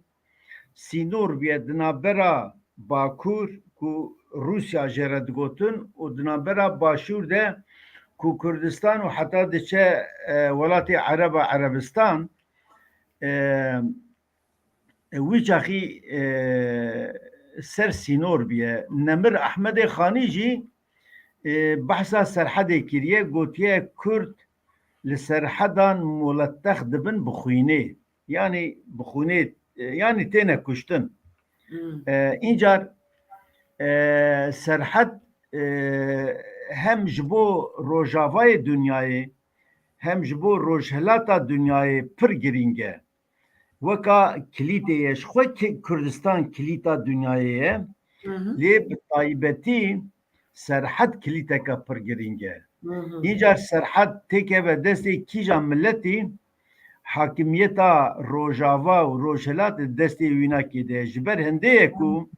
sînor bûye di navbera Bakur, ku Rûsya jê re digotin, û di navbera Başûr de, ku Kurdistan û heta diçe, e, welatê Ereba Erebistan, e, wî çaxî, e, ser sînor bûye. Nemir Ehmedê Xanî jî, e, behsa Serhedê kiriye, gotiye Kurd li Serhedan moletex dibin bi xwînê. Yanî bi xwînê, e, yanî têne kuştin. Hmm. E, încar, e, Serhed, e, hem ji bo rojavayê dinyayê, hem ji bo rojhilata dinyayê pir girîng e. Weka kilîtê ye. Ji xwe ki Kurdistan kilîta dinyayê ye. Hı hı. Lê bi taybetî Serhed kilîteke pir girîng e. Hı hı. Încar Serhed têkeve destê kîja miletî, hakimiyeta Rojava û Rojhilat di destê wînakê de ye. Ji ber hindê ye ku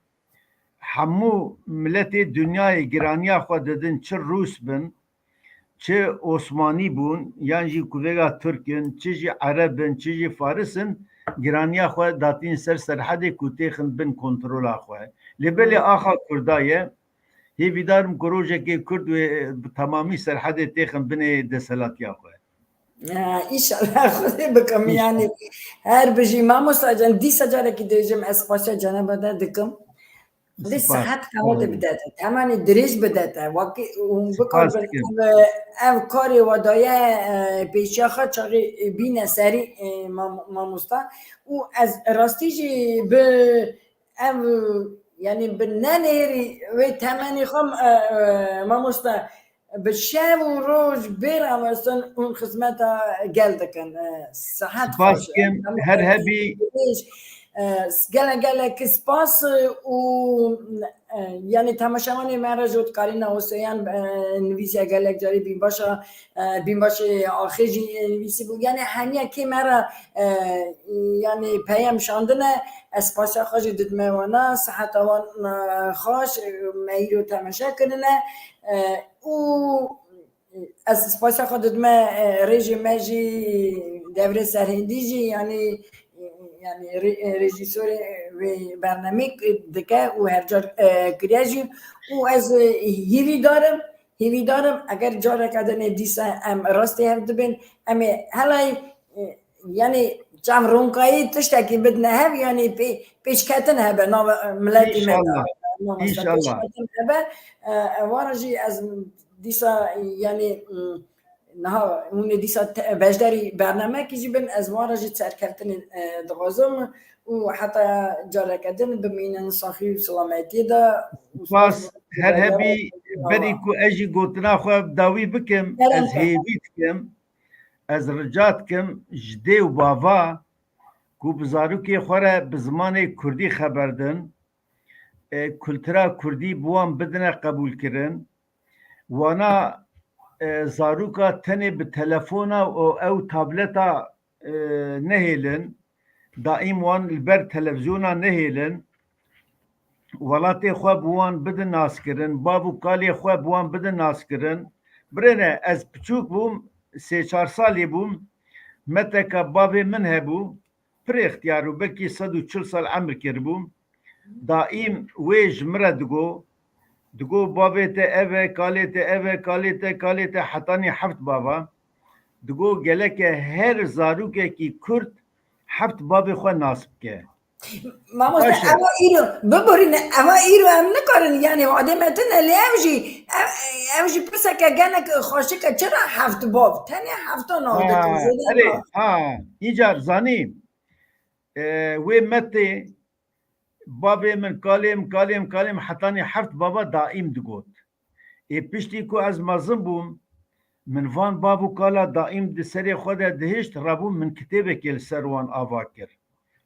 hemû miletê dinyayê giraniya xwe didin, çi Rûs bin, çi Osmanî bûn, yan jî ku vêga Tirk in, çi jî Ereb in, çi jî Faris in, giraniya xwe datîn ser Serhedê ku têxin bin kontrola xwe. Lê belê axa Kurda ye, hêvîdar im ku rojekê Kurd wê bi temamî Serhedê têxin binê desthilatiya xwe. Ha, înşallah Xwedê bikim, yanî her bijî mamosta can, dîsa carekî dibêjim ez xweşe ceneba te dikim. Lê Spas. Sehet qewete bide te. Temenê dirêj bide te. Wekî hûn bikarbin ev, ev karê we daye, e, pêşiya xwe çaxê, e, bîne serî, e, mam-, mamosta. Û ez rastî jî bi ev, yanî bi nenêrî wê temenê xwe, e, e, mamosta, bi şev û roj bê rawestin hûn xizmeta gel dikin. E, sihet Spas xweş. Kim, Em her ê hebî. Gelek gelek spas, e, û, e, yani temaşevanê me re jî dikarîna Huseyîn, e, nivîsiya gelek carî bînbaşa, e, bînbaşê axê jî nivîsî bû. Yani hemiya kê me re, e, yani peyam şandine, ez spasiya xwe jî didime wana, siheta wan, e, xweş, e, me îro temaşe kirine, e, û ez spasiya xwe didime, e, rêjê me jî, devrê serhêndî jî, yanî, e, yanî rê-, e, rejîsorê wê bernameyê dike û her car, e, kiriye jî. Û ez, e, hîvîdar im, hîvîdar im, eger careke din ê dîsa em rastî hev dibin, em ê helay, e, yanî çavronkayî tiştekî bidine hev, yanî pê-, pêşketin hebe nava, e, miletî me de. Înşallah. Mamoste, înşallah. Pêşketin hebe, e, e, wara jî ez dîsa, yanî, m, niha hûn ê dîsa te-, beşdarî bernamekî jî bin, ez wara jî serkeftinê, e, dixwazim û heta careke din bimînin saxî û selametiyê de. Spas, her hebî, berî ku ez jî gotina xwe bi dawî bikim, ez hêvî dikim, ez rica dikim ji dê û bava ku bi zarokê xwe re bi zimanê kurdî xeber din, e, kultura kurdî bi wan bidine qebûlkirin. Wana, e, zaroka tenê bi telefona û ew tableta, e, nehêlin, daîm wan li ber televîzyona nehêlin, welatê xwe bi wan bidin naskirin, bav û kalê xwe bi wan bidin naskirin. Birêne, ez piçûk bûm, sê çar salî bûm, meteka bavê min hebû, pir ixtiyar û belkî sed û çil sal emir kiribû. Daîm wê ji min re digo, digo, bavê te ev e, kalê te ev e, kalê te, kalê te, hetanî heft bava. Digo, geleke her zarokekî kurd heft bavê xwe nas bike. Mamoste, baş e. Eva îro, biborîne, eva îro em nikarin, yani wadê me tune, lê ev jî, ev, ev jî pirseke gelek xweşik e, çira heft bav? Tenê hefta nav dikin, zêde erê, na. Ha, îcar zanî, e, wê metê, bavê min, kalê min, kalê min, kalê min, hetanî heft bava daîm digot. Ê piştî ku ez mezin bûm, min van bav û kala daîm di serê xwe de dihişt, rabûm min kitêbekê li ser wan ava kir,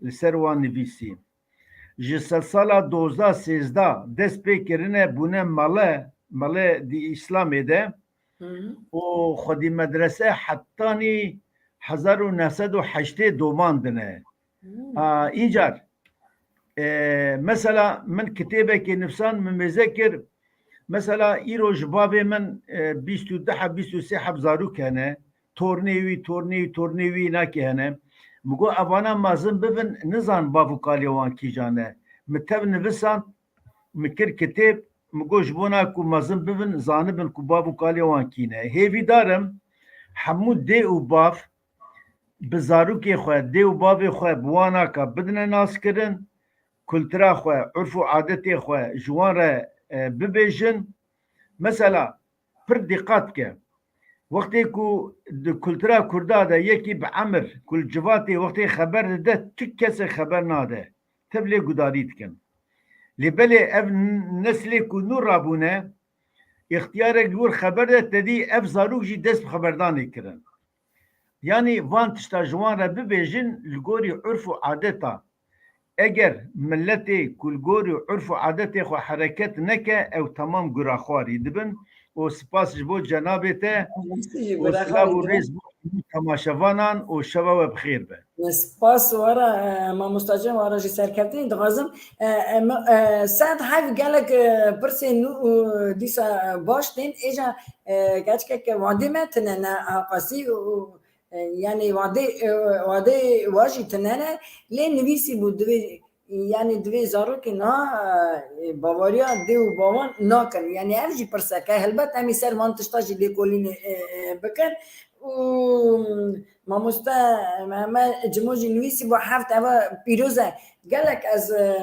li ser wan nivîsî. Ji sedsala dozdeh sêzdeh dest pê kirine, bûne mele, mele di Îslamê de. Hı hı. Û xwedî medrese hetanî hezar û neh sed û heştê domandine. Hmm. A, îcar, e, mesela min kitêbekê nivîsan, min mêze kir. Mesela îro ji bavê min, e, bîst û du heb, bîst û sê heb zarok hene. Tornê wî, tornê wî, tornê wî nakê hene. Min got, evana mezin bibin, nizan bav û kalê wan kîjan e. Min tev nivisand, min kir kitêb, min got, ji bona ku mezin bibin, zanibin ku bav û kalê wan kî ne. Hêvîdar im, hemû dê û bav bi zarokê xwe, dê û bavê xwe bi wan aka bidine naskirin, kultura xwe, urf û adetê xwe ji wan re, e, bibêjin. Mesela, pir dîqat bike. Wextê ku di kultura kurda de yekî bi emir, ku li civatê wextê xeber dide, tu kesê xeber nade. Tev lê gudarî dikin. Lê belê ev n-, neslê ku nû rabûne, îxtiyarek li wir xeber de, te dî ev zarok jî dest bi xeberdanê kirin. Yanî van tişta ji wan re bibêjin li gorî urf û adeta. Eger miletê ku li gorî urf û adetê xwe hereket neke, ew temam guraxwarî dibin. Û spas ji bo cenabê te û silav û rêz bo hemû temaşevanan û şeva we bi xêr be. Spas wara, e, mamosta Cem, wara jî serkeftinê dixwazim. E, e, me, e, sed hev gelek, e, pirsên nû û dîsa, e, baş tên. Êja, e, keçkeke wadê me tine ne haqasî û, û, e, yanî wadê, e, wadê wa jî tine ne, lê nivîsî bû divê, yanî divê zarokên niha, e, baweriya dê û bavan nakin. Yanî ev jî pirseke. Helbet em ê ser van tişta jî lêkolînê, e, e, bikin. Û mamoste Mehmet Cimo jî nivîsî bû, heft eva pîroz e. Gelek ez, e,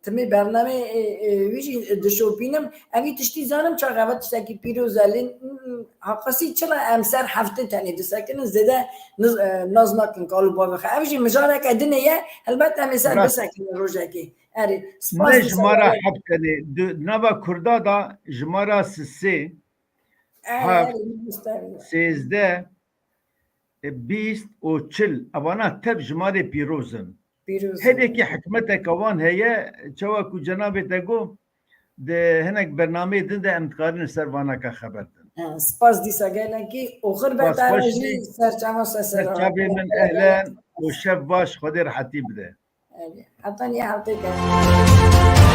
timê bernamê, e, e, wî jî dişopînim. Evî tiştî zanim çax eva tiştekî pîroz e. Lê, mm, haqasî çira em ser heftê tenê disekinin, zêde niz-, e, naz nakin kal û bavê xwe. Ev jî mijareke dinê ye. Helbet em ê ser bisekinin rojekê. Erê, spas. Ne ji ma re heft tenê. Di nava Kurda da ji ma re sisê. heft, sêzdeh, e, bîst û çil, evana tev jimarê pîroz in. Pîroz in. Hedekî hikmeteke wan heye, çawa ku cenabê te got, di hinek bernameyê din de em dikarin ser vanaka xeber din. Ha, spas dîsa gelekî û xirbeta re jî serçava sesera. Serçavê min ehlen û şev baş, Xwedê rehetî bide. Heta niha hewtê gelek.